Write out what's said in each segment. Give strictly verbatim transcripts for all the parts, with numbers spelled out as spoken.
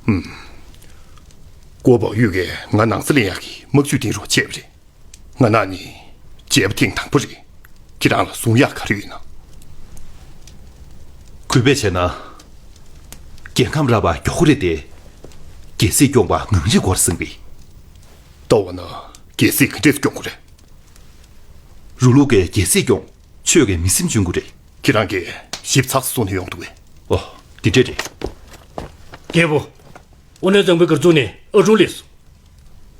ཨུམ། ཀོ་པའོ་ཡུས་ཀྱིས་ང་ནང་རྩིས་ལེན་ཡག་གི་དམག་ཇུས་འདིང་རོགས་བྱས་པ་རེད། ང་ནང་ནི་བྱས་པ་ཐེངས་དང་པོ་རེད། ཁྱེད་རང་ལ་གསུང་ཡག་ག་རེ་ཡོད་ན། གུས་པས་བྱས་ན། རྒྱལ་ཁམས་ར་བ་མགྱོགས་པོ་རེད་དེ། རྒྱལ་སྲིད་སྐྱོང་བ་ངང་རིང་འགོར་སྲིད་པས། ལྟ་བ་ན་རྒྱལ་སྲིད་ག་འདྲས་སྐྱོང་དགོས་རེད། རུ་ལུག་གིས་རྒྱལ་སྲིད་སྐྱོང་། ཆོས་ཀྱིས་མི་སེམས་འཇོན་དགོས་རེད། ཁྱེད་རང་གིས་ཞིབ་ཚགས་སུ་གསུང་ནས་ཡོང་འདུག་གས། ཨོ། འདི་འདྲས་རེད། རྒྱལ་པོ། དབུ་ནོར་གཙང་པོའི་སྒར་བཙུགས་ནས་ཨ་ཀྲུང་སླེབས་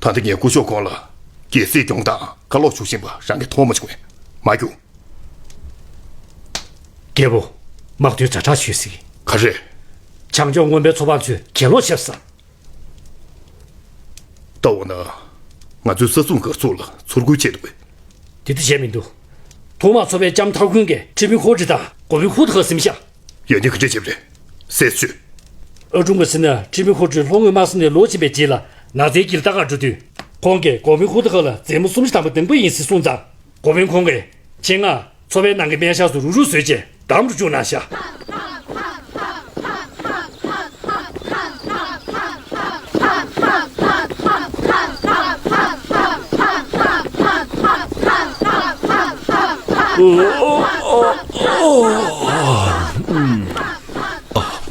སོང་། ད་ལྟ་ངས་སྐུ་ཞབས་ཁོང་ལ་རྒྱལ་སྲིད་སྐྱོང་སྟངས་བཀའ་སློབ་ཞུ་བཞིན་པ་རང་གིས་མཐོང་མ་བྱུང་བས། མ་རྒྱུགས། རྒྱལ་པོ། དམག་དོན་ཛ་དྲག་ཞུས་ཟིག་ག་རེ། བྱང་ཕྱོགས་རྔོན་པའི་ཚོ་པ་ཚོས་གྱེན་ལོག་བྱས་ས། ལྟ་བ་ན། ང་ཚོའི་ས་སྲུང་སྒར་ཚོགས་ལ་ཚུར་རྒོལ་བྱས་འདུག་གས། དེ་ལྟ་བྱས་མི་འདུག་ཐོག་མར་ཚོ་པའི་ལྕམ་ཐར་ཁུན་གྱིས་ཁྲི་དཔོན་ཧོ་ཀྲི་དང་འགོ་དཔོན་ཧུ་ཐི་ཁ་ཟིན་ཤག་ཡོན་ཏན་ག་འདྲས་བྱས་པ་རེད། གསལ་ཤོད། ཨ་ཀྲུང་གིས་ཟེར་ན་ཁྲི་དཔོན་ཧོ་ཀྲི་ལྷོ་ངོས་དམག་ས་ནས་ལོག་ཕྱིན་པའི་རྗེས་ལ་ནགས་ཚལ་དཀྱིལ་ལྟ་གར་འགྲོ་དུས། ཁོང་གིས་འགོ་དཔོན་ཧུ་ཐི་ཁ་ལ་མཛེས་མ་གསུམ་བཞི་དང་པོ་འདེམས་པ་ཡིན་ཟེར་གསུངས་ཙང་། འགོ་དཔོན་ཁོང་གིས་ཁྱེད་ང་ཚོ་པའི་ནང་གི་སྨན་ཤག་སུ་རུག་རུག་བཟོས་རྗེས་འདམ་རུ་བཅུག་གནང་ཤག་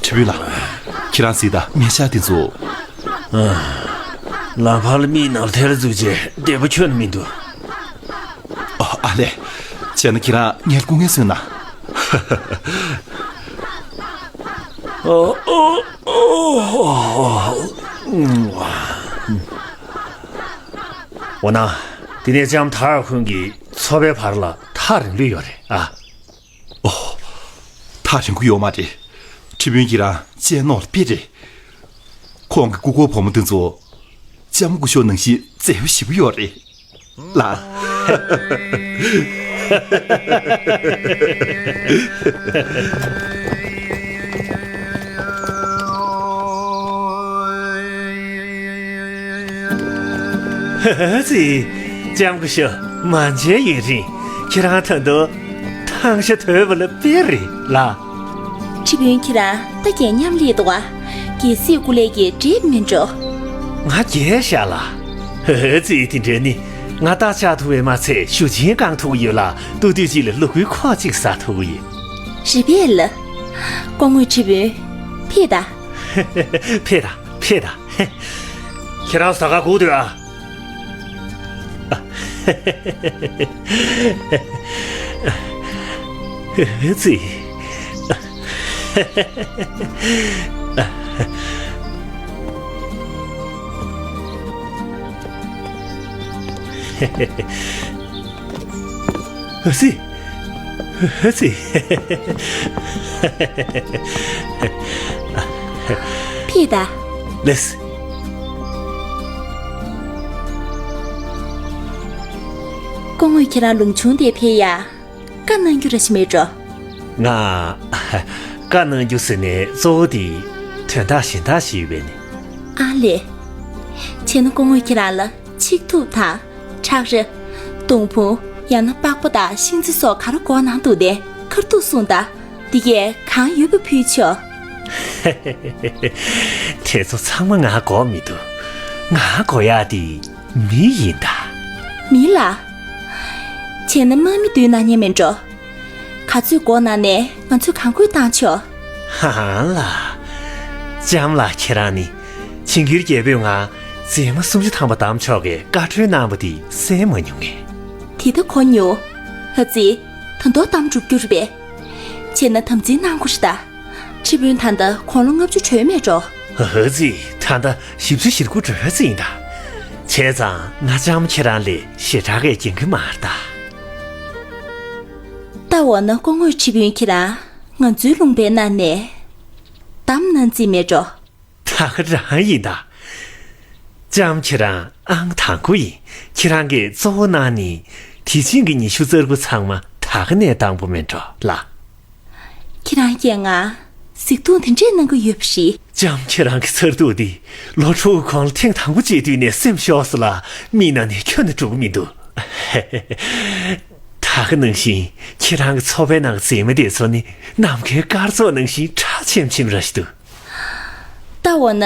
ཁྲི་དཔོན་ལགས། ཁྱེད་རང་གཟིགས་དང་སྨན་ཤག་དེ་ཚོ། ལམ་བར་ལ་མིའི་ནང་ཐལ་འཛུགས་རྗེས་བདེ་པོ་ཁྱོན་ནས་མི་འདུག་ཨ་ལས། བྱས་ན་ཁྱེད་རང་ངལ་ཁུག་ངལ་གསོས་ན། འོ་ན། དེ་ནས་ལྕམ་ཐར་ཧུན་གྱི་ཚོ་པའི་བར་ལ་ཐག་རིང་ལོས་ཡོད་རེད་ཨ། ཨོ། ཐག་རིང་པོ་ཡོད་མ་རེད། ཁྲི་དཔོན་ཁྱེད་རང་གཅེས་ནོར་དཔེ་རེད། ཁོང་གི་སྐུ་འཁོར་བུ་མོ་དེ་ཚོ། ལྕམ་སྐུ་ཞབས་ནང་བཞིན་མཛེས་པོ་ཞེ་པོ་ཡོད་རེད། ལགས། ཧ་ཧ་ཙི། ལྕམ་སྐུ་ཞབས་མང་ཆེན་ཡུན་རིང་། ཁྱེད་རང་ད་དུང་ཐང་ཤ་དོད་པ་ལ་དཔེ་རེད་ལགས། ཁྲི་དཔོན་ཁྱེད་རང་ད་རྒྱལ་མཉམ་སླེབས་འདུག་བ། རྒྱལ་སྲིད་སྐུ་ལས་ཀྱི་འགྲིག་མིན་འགྲོ། ང་རྒྱལ་ཤག་ལགས། ཧ་ཧ་ཙི། དེ་འདྲ་ནི་ང་རྟ་བཅག་ཐུབ་པས་མ་ཚད་གཞུ་ཆེན་བཀང་ཐུབ་ཀྱི་ཡོད་ལ། སྟོད་དུས་གཅིག་ལ་ལུ་གུའི་ཁོག་གཅིག་ཟ་ཐུབ་ཀྱི་ཡོད། རེད་པས་ལགས། སྐུ་ངོ་ཁྲི་དཔོན། ཕེབས་དང་། ཕེབས་དང་། ཕེབས་དང་། ཁྱེད་རང་ཟ་ཁང་སྒུག་སྡོད་ཨ། ཙི། ཙི། ཙི། ཕེབས་དང་། ལགས། སྐུ་ངོས་ཁྱེད་རང་ལུང་ཆུང་དེར་ཕེབས་ཡ། བཀའ་གནང་རྒྱུ་ར་ཞིག་མེད་འགྲོ། ང་། བཀའ་གནང་རྒྱུ་ཟེར་ནས་གཙོ་བོ་དེ་དོན་དག་གཞན་དག་ཞིག་ཡོད་པས་ནི། ཨ་ལས། བྱས་ན་སྐུ་ངོས་ཁྱེད་རང་ལ་ཆིག་ཐུབ་དང་། ཁྲག་ར། སྡོང་ཕུང་། ཡང་ན་པགས་པ་དང་ཤིང་རྩི་སོགས་ག་རེ་དགོས་གནང་འདུག་སྟེ་ཁ་ཐུག་གསུངས་དང་། འདི་གས་གང་ཡོད་པ་ཕུལ་ཆོག་དེ་ཚོ་ཚང་མ་ང་དགོས་མི་འདུག་ང་དགོས་ཡག་དེ། མི་ཡིན་ད། མི་ལ། བྱས་ན་དམག་མི་བསྡུ་གནང་མཁན་མིན་འགྲོ། ག་ཚོད་དགོས་གནང་ནས་ང་ཚོས་གང་དགོས་བཏང་ཆོག་ཧ་ཧ་ལ། ལྕམ་ལགས་ཁྱེད་རང་ནི། ཆིང་གིར་རྒྱལ་པོས་ང་མཛེས་མ་སུམ་ཅུ་ཐམ་པ་བདམས་ཆོག་གི་བཀའ་འཁྲོལ་གནང་བ་དེ་གསན་མ་མྱོང་ངས། དེ་ད་གོ་མྱོང་། ཨ་ཙི། ད་དུང་གཏམ་སྒྲུབ་རྒྱུ་རེད་པས། བྱས་ན་དམ་འཛིན་གནང་དགོས་རེད་ད། ཁྲི་དཔོན་ད་ལྟ་དགུང་ལོ་ལྔ་བཅུ་གྲོལ་མེད་འགྲོ། ཨ་ཙི། ད་ལྟ་བཞི་བཅུ་ཞེ་དགུ་གྲོལ་ཚར་ཡིན་ད། བྱས་ཙང་ང་ལྕམ་ཁྱེད་རང་ལས་ཞེ་དྲག་གི་འགྱིང་གི་མ་རེད་ད། ད་འོ་ན་སྐུ་ངོ་ཁྲི་དཔོན་ཁྱེད་རང་ང་ཚོའི་ལུང་པའི་ནང་ནས་གཏམ་གནང་རྩིས་མེད་འགྲོ། ད་ག་རང་ཡིན་ད། ལྕམ་ཁྱེད་རང་ཨང་དང་པོ་ཡིན། ཁྱེད་རང་གིས་གཙོ་བོ་གནང་ནི། དེ་ཕྱིན་གྱི་ཉི་ཤུ་རྩ་དགུ་ཚང་མ་ད་ག་ནས་དང་པོ་མིན་འགྲོ་ལགས། ཁྱེད་རང་གིས་ང་གཟིགས་མཐོང་དེ་འདྲས་གནང་གི་ཡོད་པ་རེད། ལྕམ་ཁྱེད་རང་གི་མཚར་སྡུག་འདི་ལོ་དྲུག་གོང་ལ་ཐེངས་དང་པོ་མཇལ་དུས་ནས་སེམས་ཤོར་སོང་ལ། མིག་ནང་ནས་ཁྱོན་ནས་འགྲོ་གི་མི་འདུག་ད་ག་ནང་བཞིན་ཁྱེད་རང་གི་ཚོ་པའི་ནང་གི་མཛེས་མ་དེ་ཚོ་ནི་ནམ་མཁའི་སྐར་ཚོགས་ནང་བཞིན་ཁྲ་ཆེམ་ཆེམ་ར་ཞིག་འདུག་ད་འོ་ན།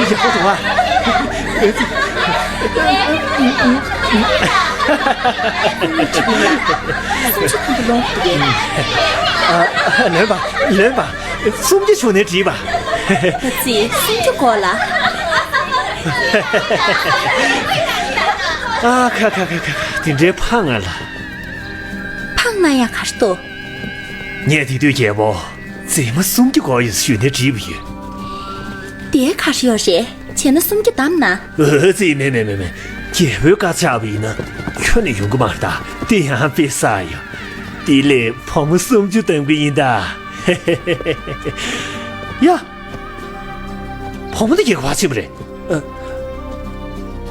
ཡག་པོ་འདུག་ཨ། སུམ་ཅུ་ཐམ་པ་ལོངས་ཐུབ་པས། ཨ། ལོན་པ། ལོན་པ། སུམ་ཅུ་བྱུང་ནས་བྲིས་པ། ཨ་ཙི། སུམ་ཅུ་དགོས་ལ། ཨ་ཁ་ཁ་ཁ་ཁ། དེ་འདྲའི་ཕངས་ང་ལ། ཕངས་ན་ཡང་ག་རེ་འདུག་ངས་དེ་དུས་རྒྱལ་པོ་རྫི་མ་སུམ་ཅུ་དགོས་ཡོད་ཞུས་ནས་བྲིས་པ་ཡོད། དེ་ག་རེ་ཡོད་རེད། བྱས་ན་སུམ་ཅུ་བདམས་ན། ཨ་ཙི། མེད་མེད་མེད་མེད། རྒྱལ་པོའི་བཀའ་བཅག་པ་ཡིན་ན་ཁྱོན་ནས་ཡོང་གི་མ་རེད་ད། དེ་ཡང་དཔེ་བསགས་ཡོད། དེ་ལས་བུ་མོ་སུམ་ཅུ་བདམས་གི་ཡིན་ད། ཡ། བུ་མོ་འདི་རྒྱལ་ཁབ་ཕྱིན་པ་རེད། ཨ།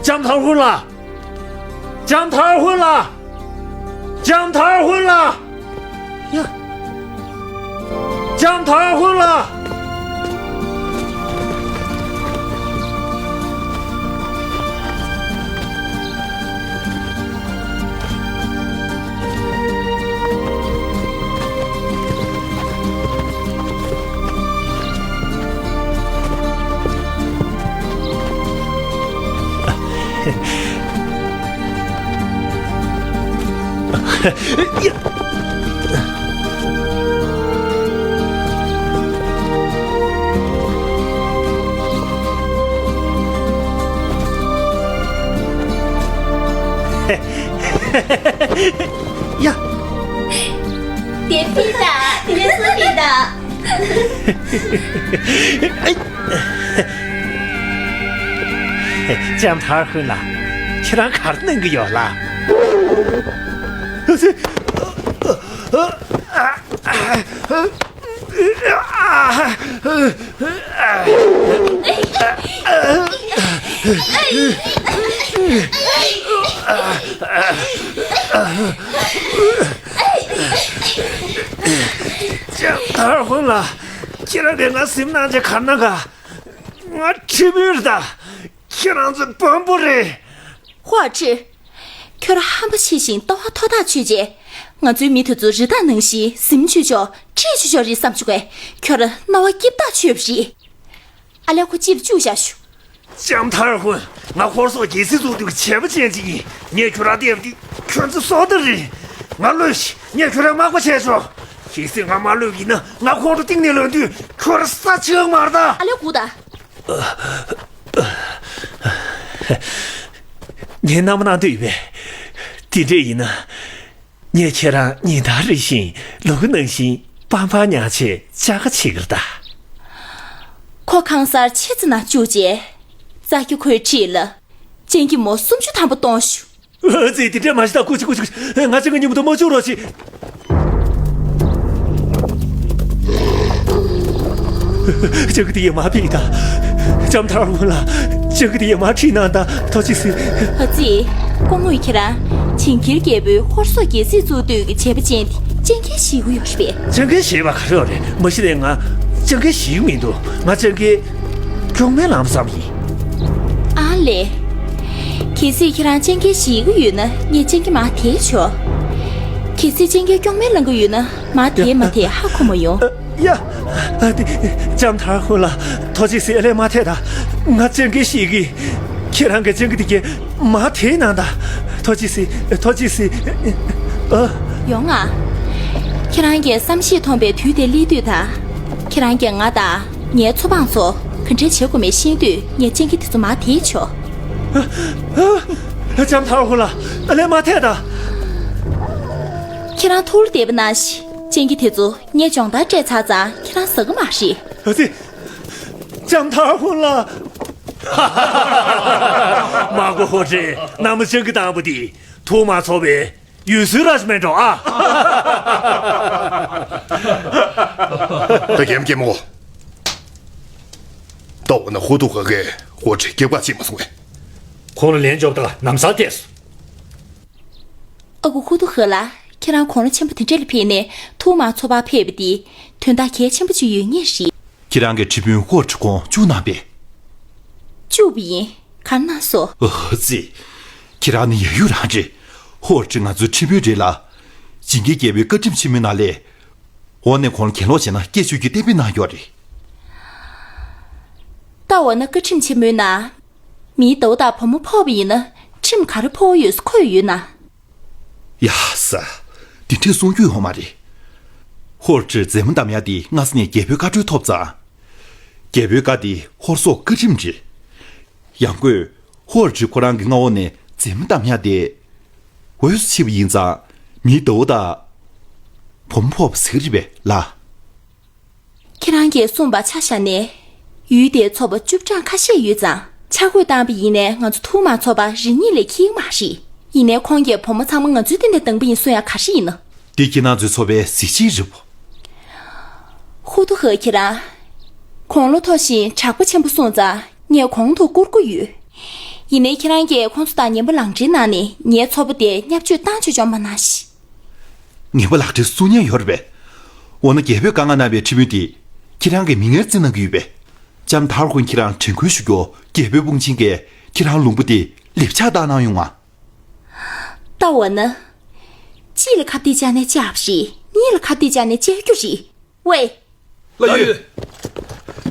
ལྕམ་ཐར་ཧུན་ལགས། ལྕམ་ཐར་ཧུན་ལགས། ལྕམ་ཐར་ཧུན་ལགས། ཡ། ལྕམ་ཐར་ཧུན་ལགས། ཡ། དེ་ཕི་ད། དེ་ནས་སུ་ཕི་ད། ལྕམ་ཐར་ཧུན་ལགས། ཁྱེད་རང་ག་རེ་གནང་གི་ཡོད་ལགས། ལྕམ་ཐར་ཧུན་ལགས། ཁྱེད་རང་གིས་ང་གཟིམ་གནང་བྱས་ག་རེ་གནང་ག། ང་ཁྲི་མུན་རེད་ད། ཁྱེད་རང་ཚོའི་དཔོན་པོ་རེད། ཧོ་ཨ་ཁྲི། ཁྱོད་རང་ཧམ་པ་ཆེ་ཞིང་ལྟ་བ་མཐོ་ཐག་ཆོད་བྱས། ང་ཚོའི་མི་དེ་ཚོ་རི་དྭགས་ནང་བཞིན་གཟིམ་ཆོག་ཆོག་ཁྲིད་ཆོག་ཆོག་རེད་བསམ་བྱུང་བས། ཁྱོད་རང་རྣ་བ་སྐྱིབས་ཐག་ཆོད་པ་རེད། ཨ་ལས། ཁོ་ཅིག་ལ་བཅུག་བཞག་ཤོག་ལྕམ་ཐར་ཧུན། ང་ཧོར་སོག་རྒྱལ་སྲིད་བཙུགས་དུས་ཀྱི་བྱེད་པ་ཅན་ཅིག་ཡིན། ངས་ཁྱོད་རང་བསྡད་པ་འདི་ཁྱོད་ཚོའི་སྲོག་ཐར་རེད། ང་གློད་ཤིག་ངས་ཁྱོད་རང་མག་པ་བྱས་ཆོག་གལ་སྲིད་ང་མ་གློད་པ་ཡིན་ན། ང་ཁོང་ཁྲོ་གཏིང་ནས་ལངས་དུས་ཁྱོད་རང་ས་ཆགས་མ་རེད་ད། ཨ་ལས། སྒུག་ད། ངས་མནའ་མ་གནང་འདོད་ཡོད་པས། དེ་འདྲས་ཡིན་ན། ངས་ཁྱེད་རང་ཉིན་ལྟར་རེ་བཞིན་ལུ་གུ་ནང་བཞིན་པང་པར་ཉར་ཆེད་ཅ་ག་བྱེད་ཀྱི་རེད་ད། ཁོ་ཁང་གསར་ཆེ་ཙམ་ནང་བཅུག་རྗེས། རྩྭ་སྐྱ་ཁོའི་འཁྲིས་ལ་སྤྱང་ཀི་མོ་སུམ་ཅུ་ཐམ་པ་གཏོང་ཤོག་ཨ་ཙི། དེ་འདྲས་མ་བྱེད་ད། སྐུ་མཁྱེན། སྐུ་མཁྱེན། ང་སྤྱང་ཀི་མཉམ་དུ་མ་བཅུག་རོགས་བྱེད། སྤྱང་ཀི་དེ་ཡར་མར་ཕུད་ད། ལྕམ་ཐར་ཧུན་ལགས། སྤྱང་ཀི་དེ་ཡར་མར་ཁྲིད་གནང་དང་། ཐུགས་རྗེ་ཆེ། ཨ་ཙི། སྐུ་ངོ་ཁྱེད་རང་། ཇིང་གིར་རྒྱལ་པོས་ཧོར་སོག་རྒྱལ་སྲིད་བཙུགས་དུས་ཀྱི་བྱེད་པ་ཅན་དེ་སྤྱང་ཀིས་ཞིག་གི་ཡོད་རེད་པས། སྤྱང་ཀིས་ཞིག་པ་ག་རེ་ཡོད་རེད། མ་གཞི་ནས་ང་སྤྱང་ཀིས་ཞིག་མི་འདུག་ང་སྤྱང་ཀི་སྐྱོང་མའི་ལམ་ཙམ་ཡིན། ཨ་ལས། གལ་སྲིད་ཁྱེད་རང་སྤྱང་ཀིས་ཞིག་གི་ཡོད་ན། ངས་སྤྱང་ཀི་མར་དེད་ཆོག་གལ་སྲིད་སྤྱང་ཀིས་སྐྱོང་མའི་ལམ་གི་ཡོད་ན། མར་དེད་མ་དེད་ཧ་གོ་མ་ཡོང་། ཡ། ཨ་དེ། ལྕམ་ཐར་ཧུན་ལགས། ཐུགས་རྗེ་ཆེ། ཨ་ལས་མར་དེད་དང་། ང་སྤྱང་ཀིས་ཞིག་གི་ཁྱེད་རང་གི་སྤྱང་ཀི་དེ་གས་མར་དེད་གནང་དང་། ཐུགས་རྗེ་ཆེ། ཐུགས་རྗེ་ཆེ། ཨ། ཡོང་ང་། ཁྱེད་རང་གིས་བསམ་ཤེས་ཐོན་པའི་དུས་དེ་སླེབས་དུས་ད། ཁྱེད་རང་གིས་ང་དང་ངའི་མཚོ་འབངས་ཚོ་ག་འདྲས་བྱེད་དགོས་མེད་ཤེས་དུས། ངས་སྤྱང་ཀི་དེ་ཚོ་མར་དེད་ཆོག་ལྕམ་ཐར་ཧུན་ལགས། ཨ་ལས་མར་དེད་དང་། ཁྱེད་རང་ཐུགས་ལ་བདེ་པོ་གནང་ཞིག་ཅན་གྱི་དེ་ཚོ་ངས་སྦྱོང་བརྡར་སྤྲད་ཚར་ཙང་ཁྱེད་རང་ཟ་གི་མ་རེད། ཨ་ཙི། ལྕམ་ཐར་ཧུན་ལགས། མ་གོ་ཧོ་ཁྲི་ནམ་ཞིག་གི་དང་པོ་དེ་ཐུགས་མ་ཚོར་བའི་ཡུལ་སྲོལ་ར་ཞིག་མེད་འགྲོ་ཨ། ད་རྒན་རྒན་མོ། ད་འོ་ན་ཧུ་ཐུ་ཧ་གིས་ཧོ་ཁྲི་སྐྱེ་བ་ཅིག་མ་སོང་བས། ཁོང་ལ་ལན་འཇོག་དང་ལམ་སང་བལྟས་སོ། ཨ་ཁུ་ཧུ་ཐུ་ཧེ་ལགས། ཁྱེད་རང་དགུང་ལོ་ཆེན་པོ་དེ་འདྲ་ལ་ཕེབས་ནས་ཐུགས་མ་ཚོར་བར་ཕེབས་པ་འདི་དོན་དག་གལ་ཆེན་པོ་ཅིག་ཡོད་ངེས་རེད། ཁྱེད་རང་གི་ཁྲི་དཔོན་ཧོར་ཁྲི་ཁོང་བཅུག་གནང་པས། བཅུག་པ་ཡིན། ག་རེ་གནང་སོང་། ཨ་ཙི། ཁྱེད་རང་ནི་ཡ་ཡུ་རང་རེད། ཧོར་ཁྲི་ང་ཚོའི་ཁྲི་དཔོན་རེད་ལ། ཇིང་གེ་རྒྱལ་པོའི་བཀའ་ཁྲིམས་ཆེན་མོའི་ནང་ལས། འོག་ནས་ཁོང་ལ་གྱེན་ལོག་བྱས་ན་སྐད་ཆོད་རྒྱུའི་གཏན་འབེབས་གནང་ཡོད་རེད། ད་འོ་ན་བཀའ་ཁྲིམས་ཆེན་མོའི་ནང་། མིའི་ཟླ་བོ་དང་བུ་མོ་ཕོག་པ་ཡིན་ན་ཁྲིམས་ག་རེ་ཕོག་ཡོད་ཟེར་འཁོད་ཡོད་ན། ཡ་ས། དེ་འདྲས་གསུང་རྒྱུ་ཡོད་མ་རེད། ཧོར་ཁྲིར་མཛེས་མ་བདམས་ཡ་དེ་སྔ་ས་ནས་རྒྱལ་པོའི་བཀའ་འཁྲོལ་ཐོབ་ཙང་། རྒྱལ་པོའི་བཀའ་དེ་ཧོར་སོག་བཀའ་ཁྲིམས་རེད། ཡང་སྒོས་ཧོར་ཁྲི་ཁོ་རང་གི་མངའ་འོག་ནས་མཛེས་མ་བདམས་ཡ་དེ། འོས་སུ་ཆེ་བ་ཡིན་ཙང་མིའི་ཟླ་བོ་དང་། བུ་མོ་ཕོག་པ་ཟེར་གི་རེད་པས་ལགས། ཁྱེད་རང་གིས་གསུངས་པ་ཆ་བཞག་ནས། ཡུལ་དེའི་ཚོ་པ་བཅུ་གྲངས་ཁ་ཤས་ཡོད་ཙང་། ཆ་བགོས་བཏང་པ་ཡིན་ནའི་ང་ཚོ་ཐུགས་མ་ཚོར་བར་རེ་གཉིས་ལས་འཁེལ་གི་མ་རེད། ཡིན་ནའི་ཁོང་གིས་བུ་མོ་ཚང་མ་ང་ཚོའི་སྟེང་ནས་བདམས་པ་ཡིན་གསུང་ཡ་ག་རེ་ཡིན་ནམ། འདི་ཁྱེད་རང་ཚོའི་ཚོ་པའི་གཟི་བརྗིད་རེད་པོ། ཧུ་ཐུ་ཧེ་ཁྱེད་རང་། དགུང་ལོ་མཐོ་ཞིང་དྲག་པོ་ཆེན་པོ་སོང་ཙང་ངས་གོང་དུ་བཀུར་དགོས་ཡོད། ཡིན་ནའི་ཁྱེད་རང་གིས་ཁོང་ཚོ་དང་ངན་པ་ལག་འབྲེལ་གནང་ནས་ངའི་ཚོ་པ་དེ་བརྙས་བཅོས་བཏང་ཆོག་ཆོག་མ་གནང་ཞིག། ངན་པ་ལག་འབྲེལ་གསུང་ཉན་ཡོད་རེད་པས། འོ་ན་རྒྱལ་པོས་བཀའ་མངགས་གནང་བའི་ཁྲི་དཔོན་དེ་ཁྱེད་རང་གིས་མིང་ངེར་བརྩི་གནང་གི་ཡོད་པས། ལྕམ་ཐར་ཧུན་ཁྱེད་རང་དྲན་སྐུལ་ཞུ་རྒྱུ། རྒྱལ་པོའི་དཔུང་ཆེན་གྱིས་ཁྱེད་རང་ལུང་པ་དེ་ལེབ་ཆགས་བཏང་གནང་ཡོང་ང་། ད་འོ་ན། གཅིག་ལ་ཁ་གཏད་བཅག་ནས་བཅག་པ་རེད། གཉིས་ལ་ཁ་གཏད་བཅག་ནས་བཅག་རྒྱུ་རེད། ཝེ། ལགས་ཡོད། ལགས་ཡོད།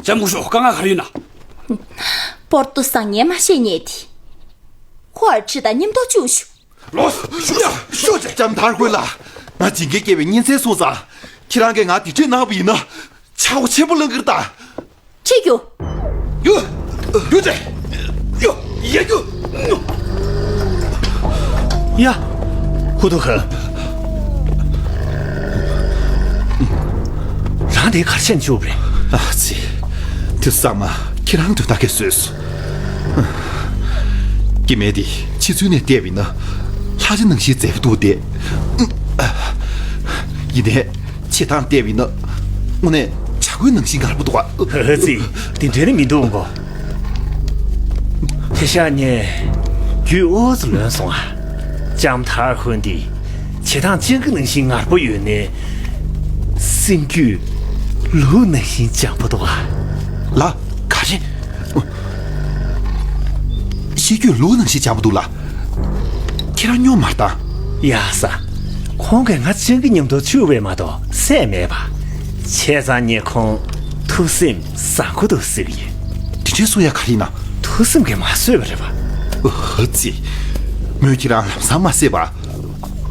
ལྕམ་སྐུ་ཞབས་བཀའ་མངགས་ག་རེ་ཡོད་ན། པོར་ཏོ་བཟང་ངན་མ་ཤེས་མཁན་དེ། ཧོར་ཁྲི་དང་མཉམ་དུ་བཅུག་ཤོག། ལོས། ཤོག་ཤོག་ཅེ། ལྕམ་ཐར་ཧུན་ལགས། ང་ཇིང་གེ་རྒྱལ་པོའི་གཉེན་ཚན་སོང་ཙང་། ཁྱེད་རང་གིས་ང་དེ་འདྲས་གནང་བ་ཡིན་ན། ཆག་སྒོ་ཆེན་པོ་ལངས་ཀྱི་རེད་ད། ཁྱེད་རྒྱུགས། རྒྱུགས། རྒྱུགས་ཅེ། རྒྱུགས། ཡ་རྒྱུགས། ཡ། ཧུ་ཐུ་ཧེ། རང་དེ་གར་ཕྱིན་བཅུག་རེད། ཨ་ཙི། དེ་ཚང་མ་ཁྱེད་རང་དོན་དག་གིས་བཟོས་སོང་། སྐྱེ་དམན་དེ་ཕྱི་ཚུལ་ནས་བལྟས་པ་ཡིན་ན་ལྷ་ཆེན་ནང་བཞིན་མཛེས་པོ་འདུག་སྟེ། ཡིན་ནའི་བྱེད་སྟངས་བལྟས་པ་ཡིན་ན་དངོས་གནས་བྱ་རྒོད་ནང་བཞིན་ངར་པོ་འདུག་ཨ། ཨ་ཙི། དེ་འདྲ་ནི་མི་འདུག་གོ། དེ་ཤ་ཉེ། རྒྱུས་ཨོ་ཙི་ལོན་སོང་ཨ། ལྕམ་ཐར་ཧོན་དེ། བྱེད་སྟངས་སྤྱང་ཀི་ནང་བཞིན་ངར་པོ་ཡོད་ནས། སེམས་རྒྱུད་ལུག་ནང་བཞིན་འཇམ་པོ་འདུག་ཨ། ལ། ག་རེ། ཤེས་རྒྱུད་ལུག་ནང་བཞིན་འཇམ་པོ་འདུག་ལ། ཁྱེད་རང་སྨྱོ་མ་བཏང་། ཡ་ས། ཁོང་གིས་ང་སྤྱང་ཀི་མཉམ་དུ་བཅུག་པས་མ་གཏོགས་བསད་མེད་པ། བྱས་ཙང་ངས་ཁོང་ཐུགས་སེམས་བཟང་པོ་འདུག་ཟེར་གྱི་ཡོད། དེ་འདྲའི་གསུང་ཡ་ག་རེ་ཡིན་ན། ཐུགས་སེམས་ཀྱིས་མ་བཟོད་པ་རེད་པ། ཨ་ཙི། མོས་ཁྱེད་རང་ལམ་སང་མ་བསད་པར།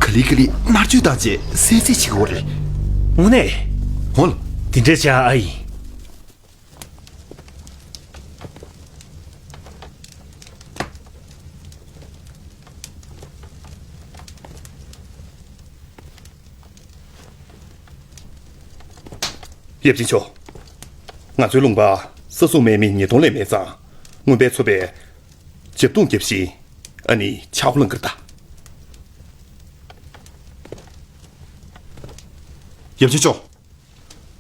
ག་ལེ་ག་ལེ་མནར་གཅོད་བཏང་རྗེས་བསད་རྩིས་བྱེད་དགོས་རེད། དངོས་གནས། འོ་ལ། དེ་འདྲའི་བྱ་ཨ་ཡིན། ཡབ་ཆེན་མཆོག། ང་ཚོའི་ལུང་པར་ས་སྲུང་མེད་མི་ཉིས་སྟོང་ལས་མེད་ཙང་། རྔོན་པའི་ཚོ་པས་བྱབ་རྡུང་བརྒྱབ་བཞིན། ཨ་ནི་ཆག་སྒོ་ལངས་ཀྱི་རེད་ད། ཡབ་ཆེན་མཆོག།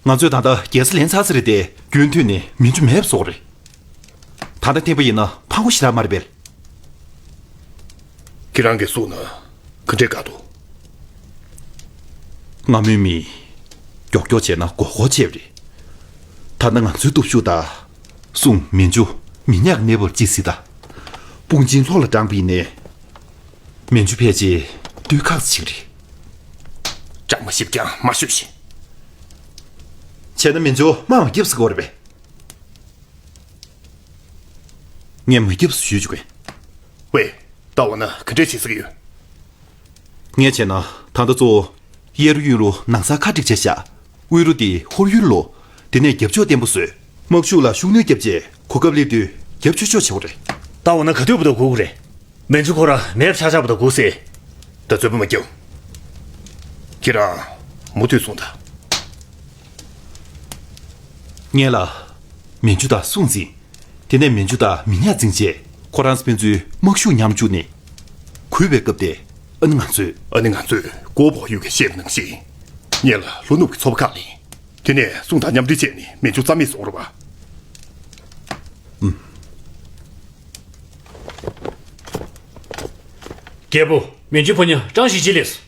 ང་ཚོས་ད་ལྟ་རྒྱལ་ས་ལེན་ཚར་ས་རེད་དེ། རྒྱུན་མཐུད་ནས་མན་ཇུ་མེད་པ་བཟོ་གི་རེད། ད་ལྟ་འཐེན་པ་ཡིན་ན་ཕངས་པོ་ཞེ་དྲག་མ་རེད་པས། ཁྱེད་རང་གིས་གསུངས་ན་ག་འདྲས་དགའ་འདུག། སྔ་མོའི་མི། མགྱོགས་མགྱོགས་བྱས་ན་མགོ་སྐོར་ཆེ་བ་རེད། ད་ལྟ་ང་ཚོའི་སྟོབས་ཤུགས་དང་། སྲུང་མན་ཇུ་མི་ཉག་གི་གནས་བབ་ཅིག་གཟིགས་དང་། དཔུང་ཆེན་ལྷོ་ལ་དྲངས་པ་ཡིན་ནའི། མན་ཇུ་ཕལ་ཆེར་སྡོད་ཁག་ཅིག་རེད། སྐྲག་མ་ཞིབ་ཀྱང་མ་ཤོད་ཤིག། བྱས་ན་མན་ཇུ་དམག་མ་བརྒྱབ་ཟེར་གྱི་ཡོད་རེད་པས། ངས་མ་བརྒྱབ་ཟེར་ཞུས་བཅུག་གས། ཝེ། ད་འོ་ན་ག་འདྲས་བྱེད་ཟེར་གྱི་ཡོད། ངས་བྱས་ན་ད་ལྟ་གཙོ་བོ་གཡས་རུ་གཡོན་རུ་ནང་སར་ཁ་བསྒྲིགས་བྱས་བཞག། དབུས་རུ་དེ་ཧོར་ཡུལ་ལོ། དེ་ནས་རྒྱབ་ཕྱོགས་བརྟན་པོ་བཟོས། དམག་ཤུགས་ལ་ཤུགས་སྣོན་བརྒྱབ་རྗེས་གོ་སྐབས་སླེབས་དུས་རྒྱབ་ཆོད་ཆོད་བྱེད་དགོས་རེད། ད་འོ་ན་ག་དུས་བར་དུ་སྒུག་དགོས་རེད། མན་ཇུ་ཁོ་རང་མེད་པ་ཆགས་ཆགས་བར་དུ་སྒུག་ཟེར། ད་རྩོད་པ་མ་རྒྱབ། ཁྱེད་རང་མུ་མཐུད་སོང་དང་ ངེད་ལ་མན་ཇུ་དང་སུང་ཙིང་། དེ་ནས་མན་ཇུ་དང་མི་ཉག་ཙིང་བཅས་ཁོ་རང་ཚོ་ཕན་ཚུན་དམག་ཤུགས་མཉམ་བཅུག་ནས་གུས་པའི་སྐབས་དེ། ཨ་ནི་ང་ཚོས། ཨ་ནི་ང་ཚོས་ཀོ་བོ་ཡུ་གིས་བཤད་པ་ནང་བཞིན། ངེད་ལ་ལྷོ་ནུབ་ཀྱི་ཚོ་པ་ཁག་ལེན། དེ་ནས་སུང་དང་མཉམ་འབྲེལ་བྱས་ནས་མན་ཇུ་རྩ་མེད་བཟོ་དགོས་རེད་པ། རྒྱལ་པོ། མན་ཇུའི་ཕོ་ཉ་ཀྲང་ཞི་ཅི་སླེབས་སོང་།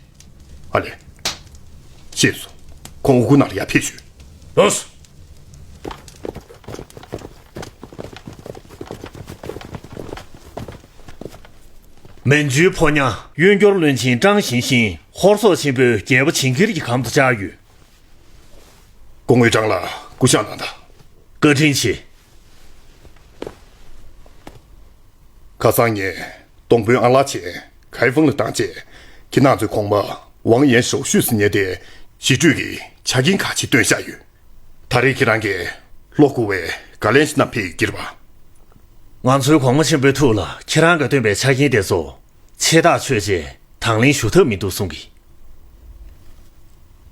ཨ་ལས། ཤེས་སོང་། ཁོང་ཨུ་ཁུག་ནང་ལ་ཡར་ཕེབས་ཤོག་ལགས་སོ། མན་ཇུའི་ཕོ་ཉ་གཡོན་སྐྱོར་བློན་ཆེན་ཀྲང་ཞིན་ཤིན་ཧོར་སོག་ཆེན་པོའི་རྒྱལ་པོ་ཇིང་གིར་གྱི་གམ་དུ་བཅར་ཡོད། སྐུ་ངོ་ཀྲང་ལགས་སྐུ་བཞེངས་གནང་དང་། བཀའ་དྲིན་ཆེ། ཁ་སང་ངས་སྟོང་དཔོན་ཨ་ལགས་བྱས་ཁའི་ཧྥང་ལ་བཏང་རྗེས། ཁྱེད་རང་ཚོའི་གོང་མ་ཝང་ཡན་ཞའོ་ཤུས་ཟེར་མཁན་དེ་ཞི་ཀྲུའུ་གི་ཆ་རྐྱེན་ཁག་ཅིག་བཏོན་བཞག་ཡོད། ད་རེས་ཁྱེད་རང་གིས་བློ་འགྱོད་པའི་བཀའ་ལན་ཞིག་གནང་ཕེབས་ཡོད་ཀྱི་རེད་པ། ང་ཚོའི་གོང་མ་ཆེན་པོའི་ཐུགས་ལ་ཁྱེད་རང་གིས་བཏོན་པའི་ཆ་རྐྱེན་དེ་ཚོ་ཆེ་ཐག་ཆོད་རྗེས་དང་ལེན་ཞུ་ཐབས་མི་འདུག་གསུང་གི།